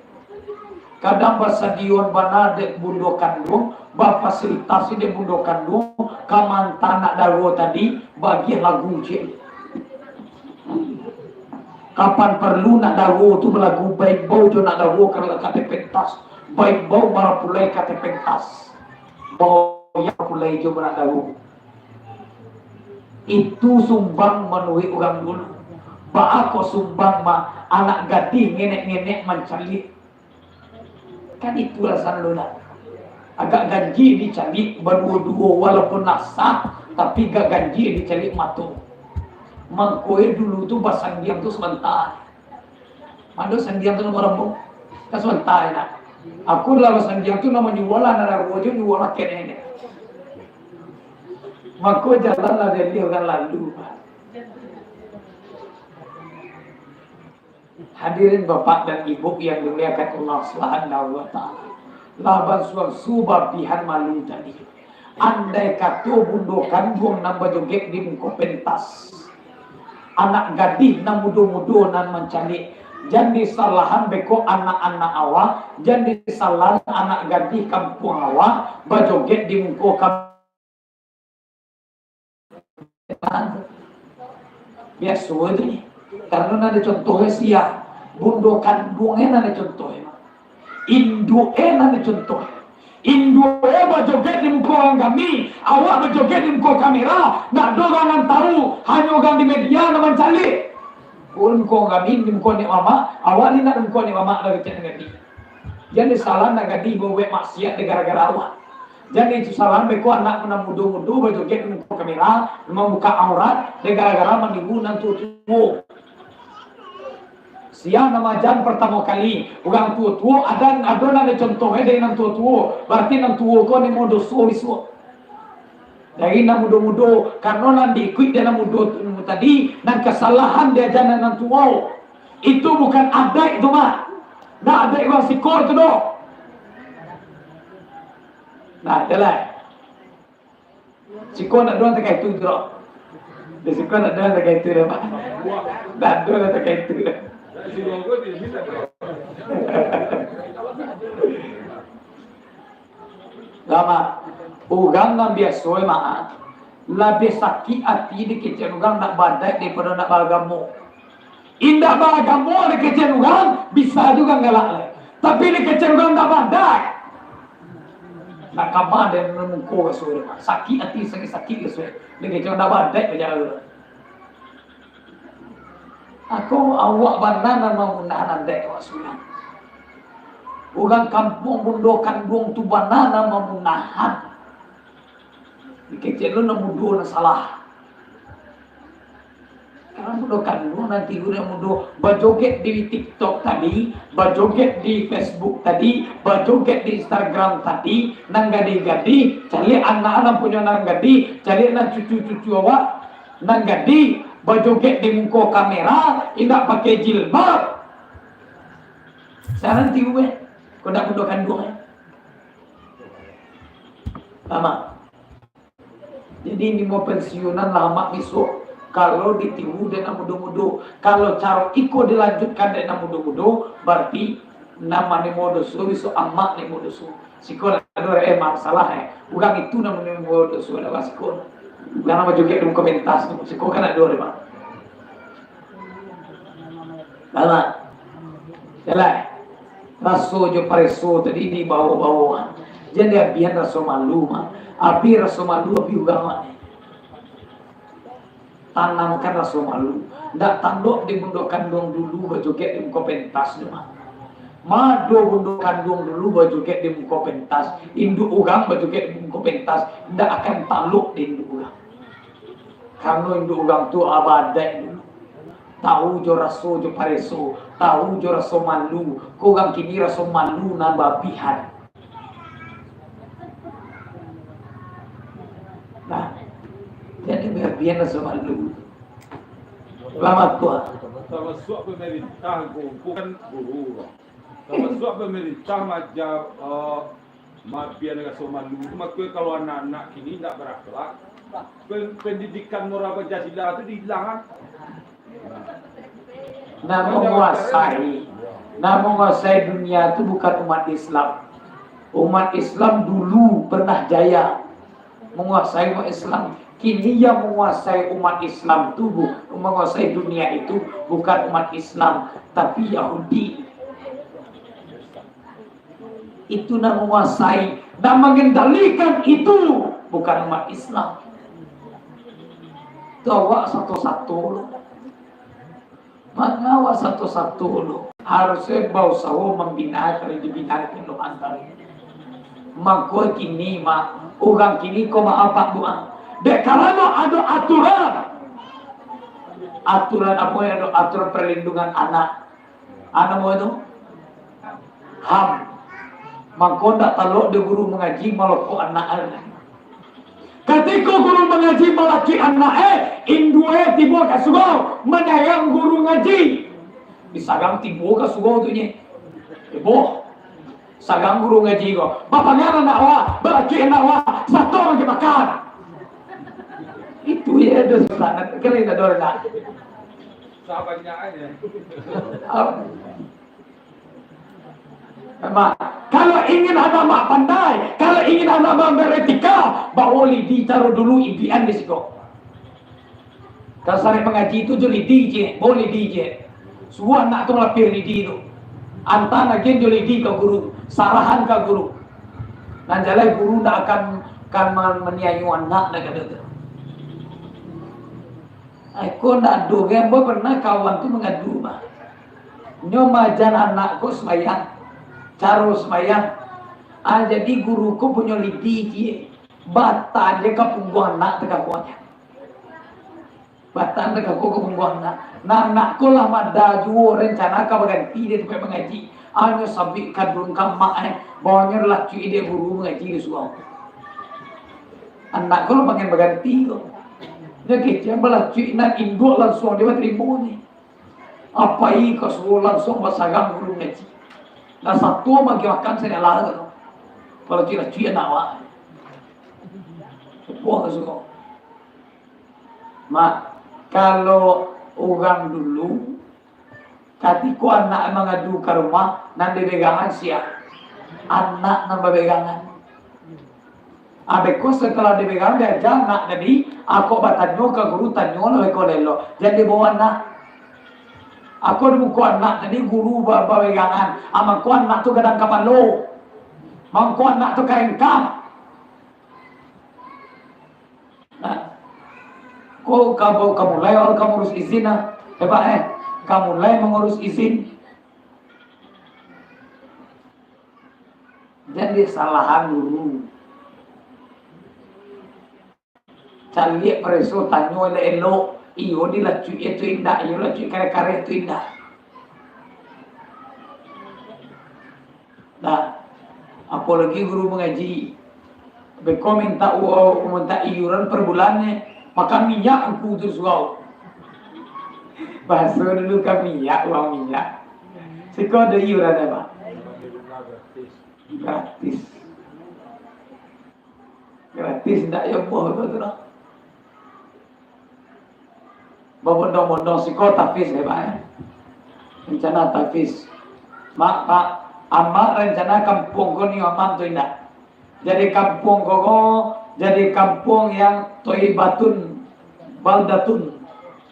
Kadang basadioan bana dek bundo kanduang, bafasilitasi dek bundo kanduang, ka maanta nak dago tadi, bagiah lagu ciek. Kapan paralu nak dago tu balagu, baimbau jo nak dago ka, ka ateh pentas, baimbau marapulai ka ateh pentas. Baoyak marapulai jo nak dago. Itu sumbang manuruik urang dulu. Baa kok sumbang mah, anak gadih ngenek-ngenek mancaliak. Kan itu alasan lo nak. Agak ganjia dicaliak baduo-duo, walaupun lah sah, tapi agak ganjia dicaliak mato. Mangko e dulu tu basandiang tu sabanta. Mando sandiang tu nomor ambo. Kan sabanta e nak. Aku lah basandiang tu namonyo nyuo lah, nak dago jo nyuo lah kene. Mako jalan lah dari urang lalu. Hadirin bapak dan ibu yang dimuliakan Allah Subhanahu wa Ta'ala. Lah basuang-suang babihan malu tadi. Andai kato bundo kanduang nan bajoget di muko pentas, anak gadih nan mudo-mudo nan mancaliak, jan disalahan beko anak-anak awak, jan disalahan anak gadih kampuang awak bajoget di muko kam-, biaso tu ni. Karano nan ado contoh e sia, bundo kanduang e nan ado contoh e. Induak e nan ado contoh e. Induak e bajoget di muko urang kami, awak bajoget di muko kamera, ndak ado urang nan tahu, hanyo urang di media nan mancaliak. Ko di muko urang kami, di muko nek mamak, awak ni ndak di muko nek mamak dah kecek nan gadih. Jan disalahan nan gadih babuek maksiat dek gara-gara awak. Jan disalahan beko anak nan mudo-mudo bajoget di muko kamera, mambukak aurat dek gara-gara maniru nan tuo-tuo. Sia nan maaja partamo kali, urang tuo-tuo, ado, ado nan ado contoh e dari nan tuo-tuo, barati nan tuo ko nimo doso bisuak. Dari nan mudo-mudo, karano nan diikuik dek nan mudo tu tadi, nan kasalahan diaja nan, nan tuo. Itu bukan adaik tu mah. Ndak adaik urang siko tu doh. Nah, itulah. Siko ndak doh takah itu tu doh. Di siko ndak doh takah itu doh, Pak. Ndak doh takah itu doh. Lah, Mak, urang nan biaso e, Mak, labiah sakik ati dikecek urang ndak baadaik daripado ndak baagamo. Indak baagamo dikecek urang, bisa juo galak lai. Tapi dikecek urang ndak baadaik, ndak kama dek muko raso e, Mak. Sakik ati, sakik-sakik raso e. Dikecek ndak baadaik bajalan. Ako awak bana nan mamunahan adaik awak surang. Urang kampuang bundo kanduang tu bana nan mamunahan. Dikecek lo nan mudo nan salah. Karano bundo kanduang nanti urang mudo bajoget di TikTok tadi, bajoget di Facebook tadi, bajoget di Instagram tadi, nan gadih-gadih, caliak anak nan punyo nan gadih, caliak nan cucu-cucu awak, nan gadih, bajoget di muko kamera, indak pakai jilbab. Saranti uweh, kok ndak bundo kanduang, eh. Paham, ah? Jadi, nimo pensiunan lah amak bisuak. Kalau ditiru dek nan mudo-mudo, kalau caro iko dilanjutkan dek nan mudo-mudo, barati nan manimo doso bisuak amak nimo doso. Siko lah ado, eh, masalah, eh. Urang itu nan manimo doso adalah siko. Urang nan bajoget di muko pentas tu, siko kan ado, eh, Mak. Alah. Yalah. Raso jo pareso tadi dibawo-bawo. Jan diabihan raso malu, Mak. Abih raso malu, abih urang, Mak. Tanangkan raso malu. Ndak talok di bundo kanduang dulu bajoget di muko pentas tu, Mak. Ma ado bundo kanduang dulu bajoget di muko pentas, induak urang bajoget di muko pentas, ndak akan talok di induak urang. Karano induak urang tu abadaik dulu. Tahu jo raso jo pareso, tahu jo raso malu. Ko urang kini raso malu nan balabihan. Nah, jadi balabihan raso malu. Lama tua. Tamasuak pamarintah, bukan guru. Tamasuak pamarintah maja, eh, mabian raso malu tu, mako kalau anak-anak kini indak barakhlak, pen-, pendidikan moral Pancasila tu diilangan. Nah, manguasai, nah, manguasai dunia tu bukan umat Islam. Umat Islam dulu pernah jaya manguasai umat Islam. Kini yang manguasai umat Islam tu bu-, manguasai dunia itu bukan umat Islam, tapi Yahudi. Itu nan manguasai, nan mangendalikan itu bukan umat Islam. Tu awak sato-sato lo. Manga awak sato-sato lo. Harusnyo bausaho mambina, kalau dibina kan lo antaro. Mako kini, mak, urang kini ko maaf, Pak, doa. Dek karano ado aturan. Aturan apo yang ado? Aturan perlindungan anak. Anu namo tu? HAM. Mangko ndak talok dek guru mangaji malokok anak e. Katiko guru mangaji malacuik anak e, induak e tibo ka surau, manyayang guru ngaji. Disagang tibo ka surau tu nyo. Ibo, sagang guru ngaji ko. Bapangan anak awak, balacuik anak awak, sato ajo makan. Itu ye dosa, kali ndak ado nak. Sabanyak aja. Memang, kalau ingin anak mak pandai, kalau ingin anak mak beretika, bawo lidi caro dulu ibian di siko. Kalau sarik mangaji tu jo lidi je, bawo lidi je. Suruah anak tu malapeh lidi tu. Anta agiah jo lidi ka guru, sarahan ka guru. Nan jaleh guru ndak akan, akan man-, maniayo anak, ndak ado tu. Ai, ko ndak ado, ambo pernah kawan tu mangadu, bah. Nyo maajan anak ko sumbayang, caro sumbayang. Ah, jadi guru ko punyo lidi ciek, bata je ka pungguang anak takakuanyo. Bata takakuan ka pungguang anak. Nah, anak ko lah mada juo rencana ka baganti di tampek mangaji. Ah, nyo sabik kadun ka mak, eh, bawo nyo lacuik dek guru mangaji di surau. Anak ko lah pangen baganti ko. Nyo kecek balacuik nan induak lansuang dek batarimo ni. Apai ka surau lansuang basagang guru ngaji. Nan sato magi makan sadang lah tu. Balacuik-lacuik anak awak. Buang ka surau. Mak, kalau urang dulu, katiko anak mangadu ka rumah, nan dipegangan sia? Anak nan bapegangan. Abeko setelah dipegang, diaja anak tadi, ako batanyo ka guru, tanyolah beko lelo. Jan dibawa anak. Ako di muko anak tadi, guru ba-, bapegangan. Ah, mangko anak tu gadang kapalo. Mangko anak tu karengkang. Nah. Ko ka, ka mulai awak ka mangurus izin lah. Hebat, eh. Ka mulai mangurus izin. Jan disalahan guru. Caliak pareso, tanyo elok-elok. Iyo dilacuik tu indak, iyo lacuik kareh-kareh tu indak. Nah, apolagi guru mangaji. Beko minta u-, minta iuran per bulan ni, makan minyak angku tu surau. Bahaso dulu kan minyak, uang minyak. Siko ado iuran apa? Gratis. Gratis ndak yo boh tu, tu lah. Babondong-bondong siko tahfiz, eh, Pak, eh. Rencana tahfiz. Mak, Pak, Amak rencana kampuang ko ni aman tu indak? Jadi kampuang ko, ko jadi kampuang yang toibatun, baldatun,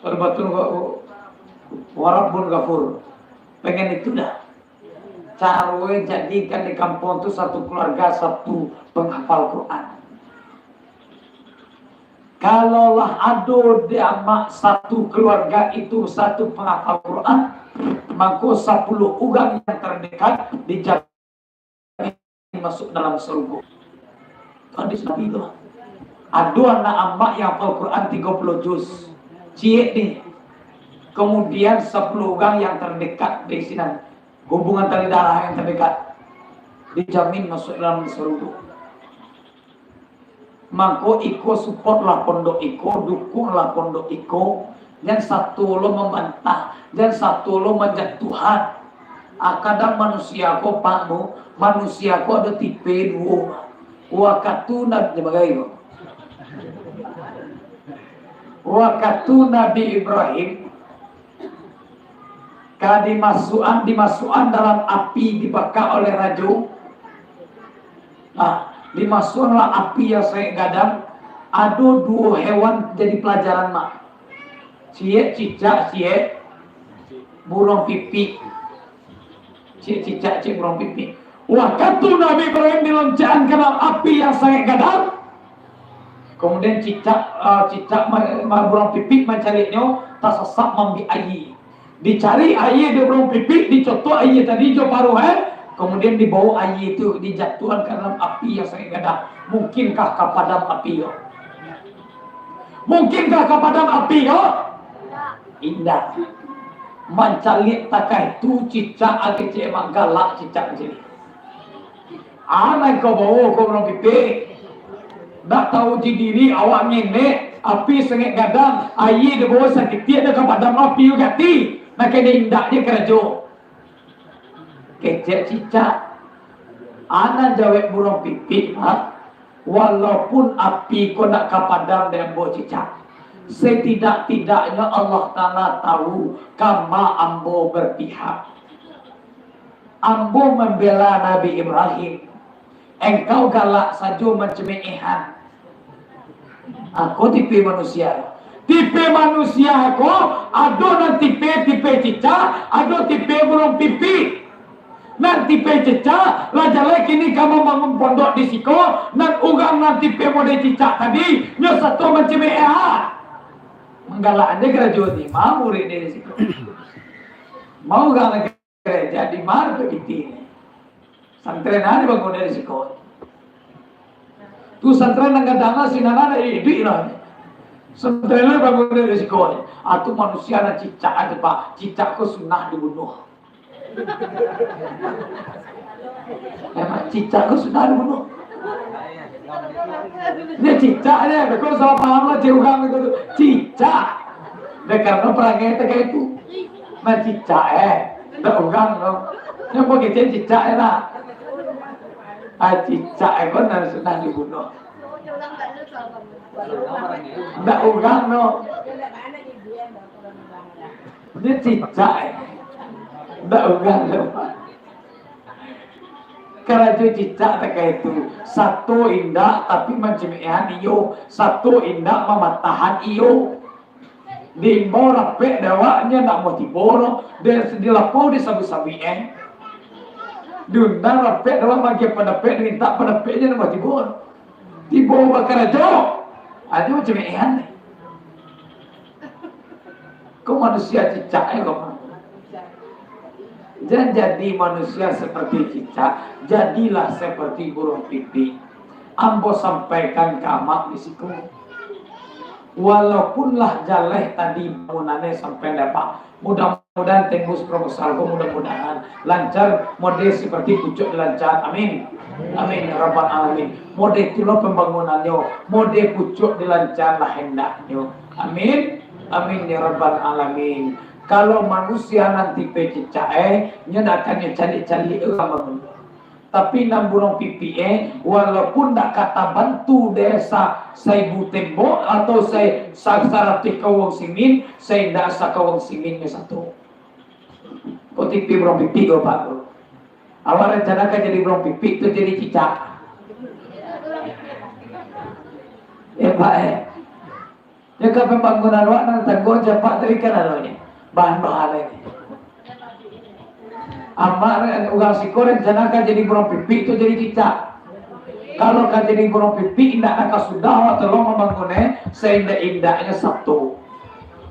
baldatun ko, warabbun ghafur. Pengen itu dah. Caro jadikan di kampuang tu satu keluarga satu penghafal Quran. Kalaulah ado di Amak satu keluarga itu satu penghafal Quran, mako sapuluh urang yang terdekat dijamin masuk dalam surga. Hadis Nabi tu. Ado anak Amak yang hafal Quran tigo puluh juz. Ciek ni. Kemudian sepuluh urang yang terdekat di sinan, hubungan tali darah yang terdekat, dijamin masuk dalam sarugo. Mangko iko supportlah pondok iko, dukunglah pondok iko, jan sato lo mambantah, jan sato lo manjatuahan. Ah, kadang manusia ko, Pak, tu, manusia ko ado tipe duo. Wakatu Nabi, bagai ko. Wakatu Nabi Ibrahim ka dimasukan, dimasukan dalam api, dibaka oleh rajo. Nah, dimasukanlah api yang sangat gadang. Ado duo hewan jadi pelajaran, Mak. Ciek cicak, ciek buruang pipik. Ciek cicak, ciek buruang pipik. Wakatu Nabi Ibrahim diloncakan ka dalam api yang sangat gadang, kemudian cicak, ah, cicak ma-, ma-, buruang pipik mancaliaknyo, tasasak maambiak aia. Dicari aia di buruang pipik, dicotok aia tadi jo paruah, eh. Kemudian dibawa aia tu, dijatuahan ka dalam api yang sangat gadang. Mungkinkah ka padam api ko? Mungkinkah ka padam api ko? Indak. Mancaliak takah itu cicak, kecek mak, galak cicak mancaliak. Anak kau bawa kau buruang pipik. Ndak tauji diri, awak ngenek, api sangat gadang, aia dibawa sakitiak, dah ka padam api gati. Nak kena indak je karajo. Kecek cicak. Anak jawek buruang pipik, Mak. Walaupun api ko ndak ka padam dek ambo cicak, setidak-tidaknyo Allah Ta'ala tahu kama ambo berpihak. Ambo mambela Nabi Ibrahim. Engkau galak sajo mancemeh-ehan. Ako tipe manusia. Tipe manusia ko, ado nan tipe, tipe cicak, ado tipe buruang pipik. Nan tipe cicak, lah jaleh kini ka mambangun pondok di siko, nan urang nan tipe model cicak tadi, nyo sato mancemeh-ehan. Manggalak ande karajo ti, ma murid di siko. Ma urang lagi. Jadi mar tu pitih ni. Santren ado bangun dari siko. Tu santren nan gadang lah, sinan ado iduik lah. Santren lah bangun dari siko. Ah, tu manusia nan cicak tu, Pak. Cicak ko sunah dibunuh. Emang cicak ko sunah dibunuh? Dia cicak je, beko salah paham lah, cik urang itu tu. Cicak. Dah karena perangai takah itu. Nah, cicak, eh. Ndak urang tu. Yang pakai cek cicak, eh, nak. Ah, cicak, eh, ko nan sunah dibunuh. Ndak urang tu. Dia cicak, eh. Ndak urang tu. Karajo cicak takah itu. Sato indak, tapi mancemeh-ehan iyo. Sato indak, mamatahan iyo. Diimbau rapek dek awak, nyo ndak mau tibo doh. Di lapau disabuik-sabuik, eh. Diundang rapek dek awak, maagiah pandapek, dimintak pandapek, nyo ndak mau tibo doh. Tibo bakarajo. Ah, nyo mancemeh-ehan ni. Ko manusia cicak, eh, ko. Jan jadi manusia seperti cicak, jadilah seperti burung pipik. Ambo sampaikan ka amak di siko. Walaupun lah jaleh tadi bangunannyo sampai dapek, mudah-mudahan tembus proposal ko, mudah-mudahan lancar, model seperti pucuak dilancar. Amin. Amin ya rabbal alamin. Model itulah pembangunannyo, model pucuak dilancar lah hendaknyo. Amin. Amin ya rabbal alamin. Kalau manusia nan tipe cicak, eh, nyo ndak akan nyo caliak-caliak urang bangun. Tapi nan burung pipik, eh, walaupun ndak ka tabantu dek sa-, saibu tembok atau sa-, sa-, saratuih kawang simin, sa-, indak sakawang simin nyo sato. Ko tipe burung pipik ko, Pak, ko. Awak rencana ka jadi burung pipik tu jadi cicak. Eh, Pak, eh. Yo ka pambangunan awak nan tangguang campak tadi kan ado ni. Bahan-bahan ni. Amak re-, urang siko rencana ka jadi burung pipik tu jadi cicak. Kalau ka jadi burung pipik, indak nak ka sudah awak tolong mambangun, eh, saindak-indaknyo sato.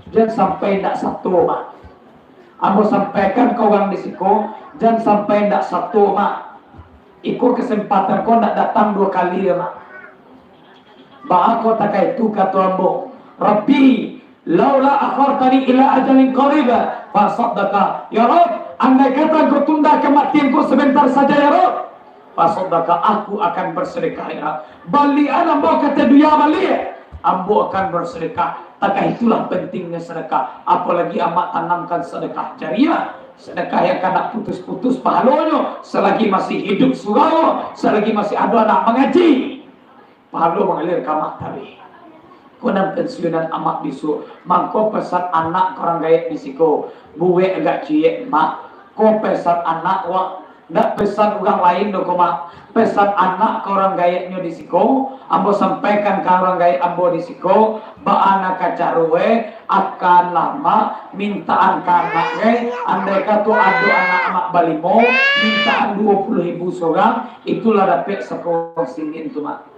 Jan sampai indak sato, Mak. Ambo sampaikan ka urang di siko, jan sampai indak sato, Mak. Iko kesempatan ko ndak datang duo kali, Mak. Baa ko takah itu kato ambo, Rabbi, "Laula akhartani ila ajalin qarib, fasaddaqa." Ya Rabb, andai kata Engkau tunda kematianku sebentar saja, ya Rabb, fasaddaqa, aku akan bersedekah, ya Rabb. Baliakan ambo ka ateh dunia baliak, ambo akan bersedekah. Takah itulah pentingnya sedekah. Apalagi amak tanamkan sedekah jariah, sedekah yang kada putus-putus pahalonyo selagi masih hidup surau, selagi masih ado anak mangaji. Pahalo mangalir ka amak taruih. Ko nan pensiunan amak bisuak, mangko pesan anak ka urang gaek di siko, buek agak ciek, Mak. Ko pesan anak wak, ndak pesan urang lain doh ko, Mak. Pesan anak ka urang gaeknyo di siko, ambo sampaikan ka urang gaek ambo di siko, baa nan ka caro e, akanlah, Mak, mintaan ka anak e, andai kato ado anak amak balimo, mintaan duo puluah ribu surang, itulah dapek sakorong sinin tu, Mak.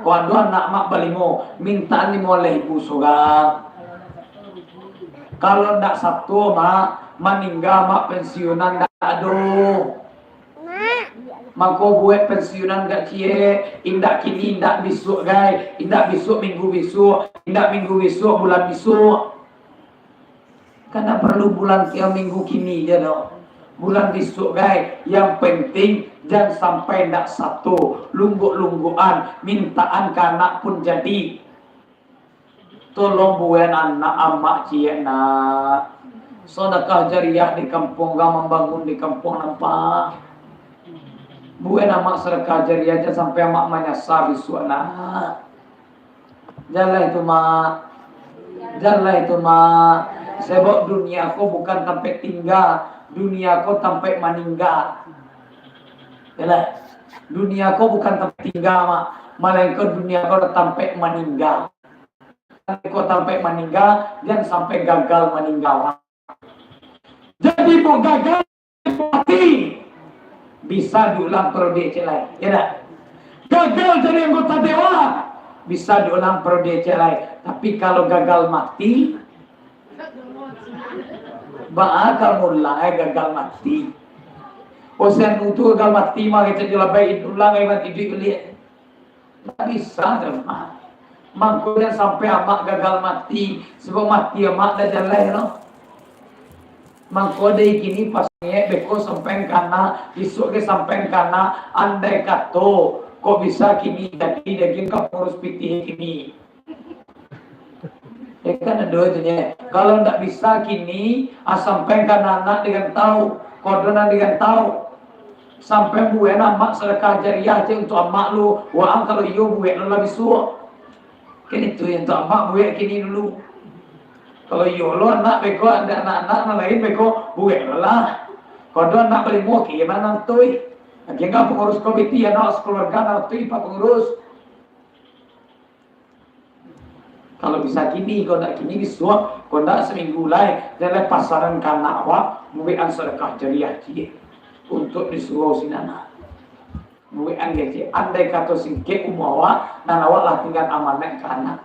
Kok ado anak amak balimo, mintaan limo baleh ribu surang. Kalau ndak sato, Mak, maningga, Mak, pensiunan ndak ado. Mangko buek pensiunan agak ciek, indak kini, indak bisuak, gai, indak bisuak, minggu bisuak, indak minggu bisuak, bulan bisuak. Kada paralu bulan tiap minggu kini je doh. Bulan bisuak, gai. Yang penting, jan sampai ndak sato, lunggok-lunggokan, mintaan ka anak pun jadi. Tolong buek anak amak ciek, nak. Sedekah jariah di kampuang, urang mambangun di kampuang nampak. Buek amak sedekah jariah, jan sampai amak manyasa bisuak, nak. Jan lah itu, Mak. Jan lah itu, Mak. Sabab dunia ko bukan tampek tingga, dunia ko tampek maningga. Yalah. Dunia ko bukan tampek tingga, Mak. Malainkan dunia ko tampek maningga. Ko tampek maningga, jan sampai gagal maningga, Mak. Jadi, buek gagal mati, bisa diulang periode ciek lai, ya ndak? Gagal jadi anggota dewan, bisa diulang periode ciek lai. Tapi kalau gagal mati, baa ka mulai gagal mati? Usian tu gagal mati, mah kecek jo labai, ulang lewat iduik baliak. Ndak bisa doh, Mak. Mangko jan sampai amak gagal mati, sabab mati amak ndak jaleh doh. Mangko dari kini pasangek beko sampai kana, bisuak ge sampai kana, andai kato, kok bisa kini jadi dagiang ka pangurus pitih kini. Ya kan ado itu nyo. Kalau ndak bisa kini, ah, sampai kana anak di rantau, kok ado nan di rantau. Sampai buek amak sedekah jariah ciek untuak amak lu, waang kalau iyo buek lo lah bisuak. Kan itu yang untuak amak buek kini dulu. Kalau iyo lo anak beko, ado anak-anak nan lain beko, buek lo lah. Kalau ado anak balimo, kini mano tu? Agiah ka pangurus komiti, anak sakeluarga nan tu, Pak Pangurus. Kalau bisa kini, kalau ndak kini bisuak, kalau ndak saminggu lai, jan lah pasaran ka anak awak, buekan sedekah jariah ciek untuak di surau sinan. Buekan gaji, andai kato singkek umua awak, nan awak lah tingga amanat ka anak.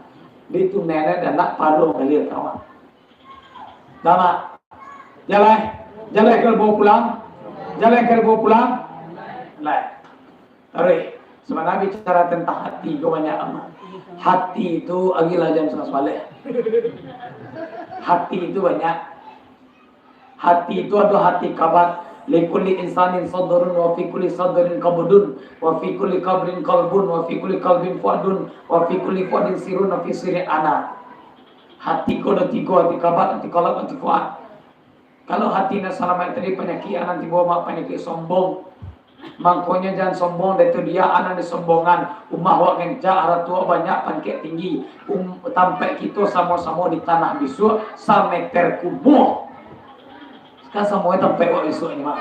Ditunaian dek anak, pahalo mangalir ka awak. Dah, Mak? Jan lai, jan lai ka dibawa pulang, jan lai ka dibawa pulang. Lai. Taruih, sabananyo bicara tantang hati ko banyak amat. Hati tu agiahlah jam satangah sabaleh. Hati tu banyak. Hati tu ado hati kabad. Likulli insanin sadrun wa fi kulli sadrin qabdun wa fi kulli qabrin qalbun wa fi kulli qalbin fuadun wa fi kulli fuadin sirrun wa fi sirrin ana. Hati ko ado tigo, hati kabad, hati qalb, hati fuad. Kalau hati nan salamaik tadi panyakik, anak tibo mak panyakik sombong. Mangkonyo jan sombong, dek tu dia anak disombongan. Umah wak gancak, harato wak banyak, pangkek tinggi. Um, tampek kito samo-samo di tanah bisuak, sameter kumuah. Kan samo tampek wak bisuak ni mah.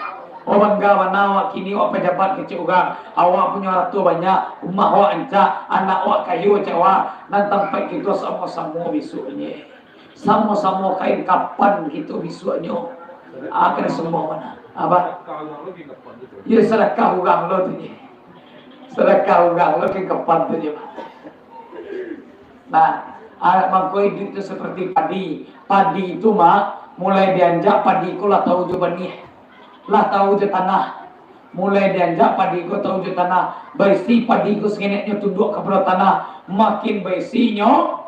Oh, bangga bana wak kini wak pajabat kecek urang. Awak punyo harato banyak, umah wak gancak, anak wak kayo cak wak. Nan tampek kito samo-samo bisuak ni. Samo-samo kain kapan kito bisuaknyo. Ah, kena sombong bana. Apa? Iyo, sadakah urang lo tu nyo. Sadakah urang lo kain kapan tu nyo. Nah, ah, mangko iduik tu seperti padi. Padi tu, Mak, mulai dianjak padi ko lah tau jo banih. Lah tau jo tanah. Mulai dianjak padi ko tau jo tanah, baisi padi ko sangeneknyo tunduak kapado tanah, makin baisinyo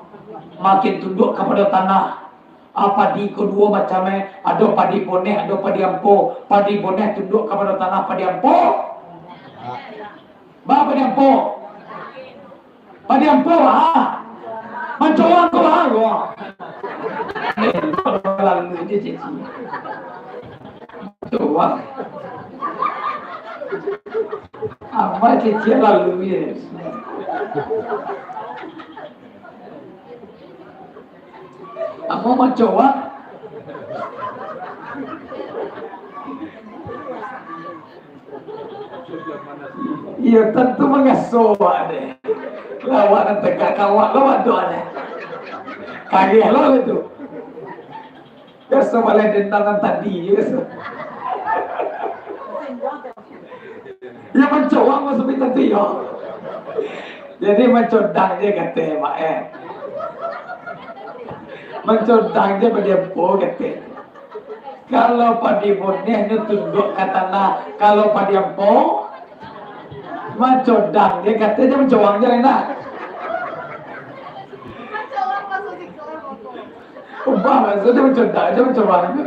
Makin tunduak kapado tanah. Ah, padi ko duo macam, eh. Ado padi boneh, ado padi ampo. Padi boneh tunduak kapado tanah, padi ampo. Ba padi ampo. Padi ampo, ha. Mancoang ko, ha, ko. Lalu je, cici. Mancoang. Amat cici lalu je. Amat mancoang. Iyo, tantu mangaso awak deh. Lawak nan tegak kawak lo ado deh. Kageh lo tu. Biaso baleh dendam nan tadi je biaso. Iyo mancoang masuak tantu iyo. Jadi mancodang je kate, Mak, eh. Mancodang je padi ampo kate. Kalau padi boneh nyo tunduak ka tanah, kalau padi ampo mancodang je kate, je mancoang je lah. Ubah maksudnyo mancodang je, mancoang je.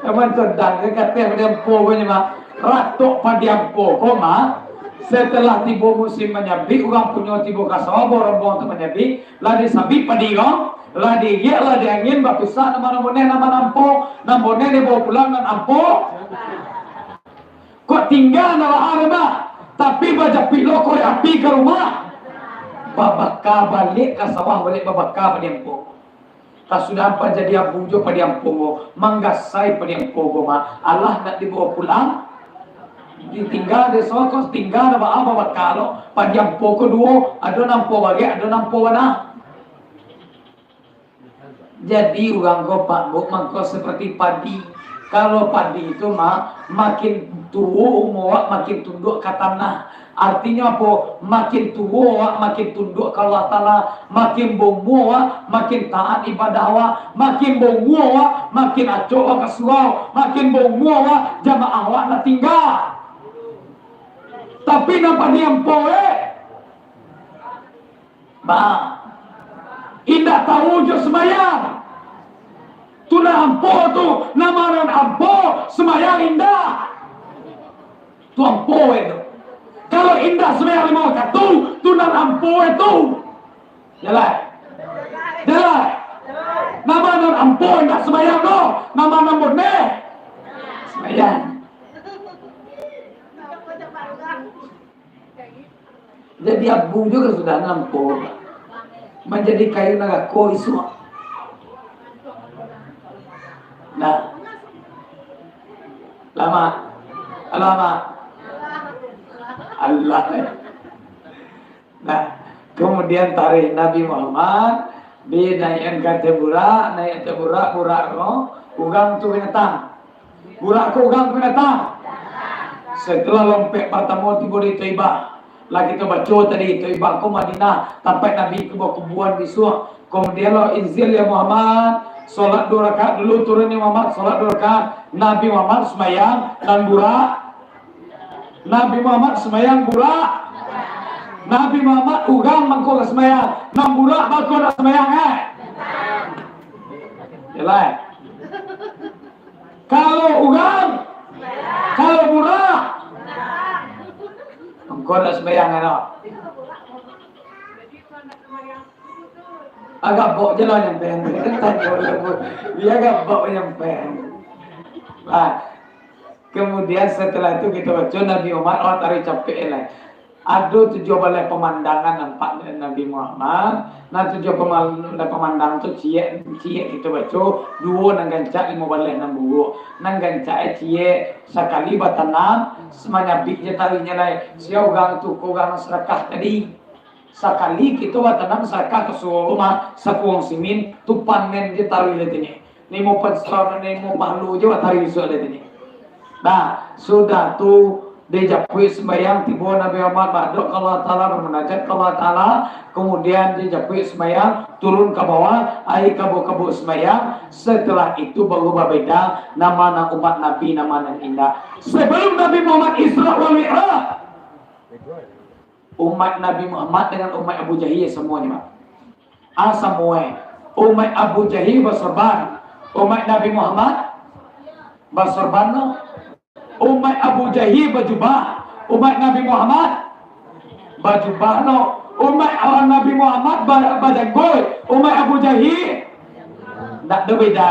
Mancodang je kate padi ampo ko nyo, Mak. Ratok padi ampo ko, Mak. Setelah tibo musim manyabik, urang punyo tibo ka sawah, bawa rombongan tu manyabik. Lah disabik padi ko, lah diiriak, lah diangin, bapisah, nan mano boneh, nan mano ampo, nan boneh dibawa pulang, nan ampo kok tingga nan baa rumah, tapi bajapuik lo korek api ka rumah. Babaka baliak ka sawah, baliak babaka padi ampo. Kasudahan pajadi abu jo padi ampo ko, manggasai padi ampo ko, Mak. Alah ndak dibawa pulang, ditingga di sawah ko, tingga nan baa babaka lo. Padi ampo ko duo, ado nan ampo barek, ado nan ampo bana. Jadi urang ko, Pak, Buk, mangko seperti padi. Kalau padi itu, Mak, makin tuo umua awak, makin tunduak ka tanah. Artinyo apo? Makin tuo awak, makin tunduak ka Allah Taala, makin baumua awak, makin taat ibadah awak, makin baumua awak, makin acok awak ka surau, makin baumua awak, jamaah awak nak tingga. Tapi nan padi ampo, eh, Ba, indak tau jo sumbayang. Tu nan ampo tu, nan ma nan ampo, sumbayang indak. Tu ampo e tu. Kalau indak sumbayang limo wakatu, tu nan ampo e tu. Jalai. Jalai. Nan ma nan ampo indak sumbayang tu, nan ma nan boneh. Sumbayang. Jadi abu juo sudah nampo, manjadi kayu narako isuak. Nah, lama, lama. Allah. Nah, kemudian tarikh Nabi Muhammad dinaiakan ka ateh burak, naiak ateh burak, burak ko, urang tu binatang. Burak ko urang binatang. Setelah lompek partamo tibo di Taibah. Lah kito baco tadi, Taibah ko Madinah, tampek Nabi ko bakubuan bisuak. Kemudian lo izin, ya Muhammad, solat duo rakaat dulu, turun ya Muhammad, solat duo rakaat. Nabi Muhammad sumbayang, nan burak. Nabi Muhammad sumbayang burak. Nabi Muhammad urang mangko ka sumbayang, nan burak bako nak sumbayang, eh? Yalah. Kalau urang, kalau burak, engkau nak sembahyang, ano? Agak bok je lah nyampean. Dia agak bok nyampean. Nah, kemudian setelah itu kita baca Nabi Umar, oh, tarik capek lah. Ado tujuah baleh pamandangan nampak dari Nabi Muhammad. Nah, tujuah pamal-, baleh pamandang tu ciek, ciek kito baco, duo nan gancak, limo baleh nan buruak. Nan gancak e ciek, sakali batanam, manyabik je taruihnyo lai. Sia urang tu, ko urang nan sadakah tadi. Sakali kito batanam sadakah ka surau rumah, sakuang simin, tu panen je taruih lai tadi. Limo pes-, limo pahalo je batari bisuak dari tadi. Nah, sudah tu dijapuik sembahyang, tibo Nabi Muhammad badoa ka Allah Taala, bamunajat ka Allah Taala, kemudian dijapuik sembahyang, turun ka bawah, aia kabua-kabua sembahyang, setelah itu baru babeda, nan ma nan umat Nabi, nan ma nan indak. Sebelum Nabi Muhammad Isra wal Mi'raj, Umaik Nabi Muhammad dengan umaik Abu Jahil samuanyo, Mak. Ah, samuai. Umaik Abu Jahil basorban. Umaik Nabi Muhammad basorban lo. Umaik Abu Jahil bajubah. Umaik Nabi Muhammad bajubah lo. Umaik Nabi Muhammad ba-, bajangguik. Umaik Abu Jahil ndak ado beda.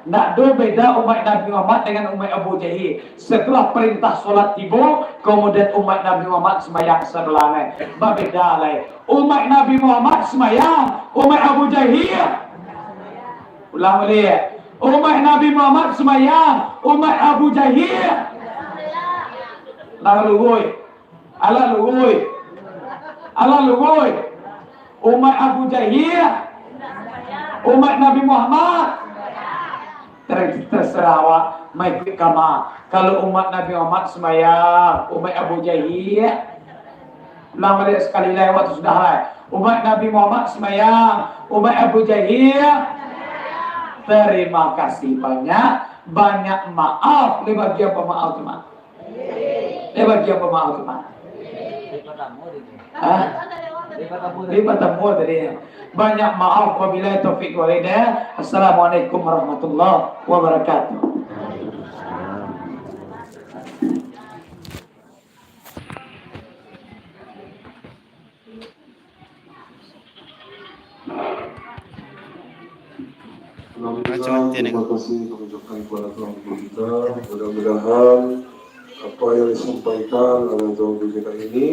Ndak ado beda umaik Nabi Muhammad dengan umaik Abu Jahil. Setelah perintah solat tibo, kemudian umaik Nabi Muhammad sembahyang sabelah lai. Babeda lai. Umaik Nabi Muhammad sembahyang, umaik Abu Jahil. Ulang baliak. Umaik Nabi Muhammad sembahyang, umaik Abu Jahil. Lah luruih. Alah luruih. Alah luruih. Umaik Abu Jahil. Umaik Nabi Muhammad. Ter-, terserah awak mau ikuik kama. Kalau umaik Nabi Muhammad sembahyang, umaik Abu Jahil. Ulang baliak sakali lai, waktu sudah lai. Umaik Nabi Muhammad sembahyang, umaik Abu Jahil. Terima kasih banyak. Banyak maaf, lai bagi apo maaf tu, Mak? Lai bagi apo maaf tu, Mak? Hah? Lai batamu tadi. Banyak maaf, wabillahi taufiq wal hidayah. Assalamualaikum warahmatullahi wabarakatuh. Alhamdulillah, terima kasih kami ucapkan kepada Tuhan Guru kita. Mudah-mudahan apa yang disampaikan oleh Tuan Guru kita ini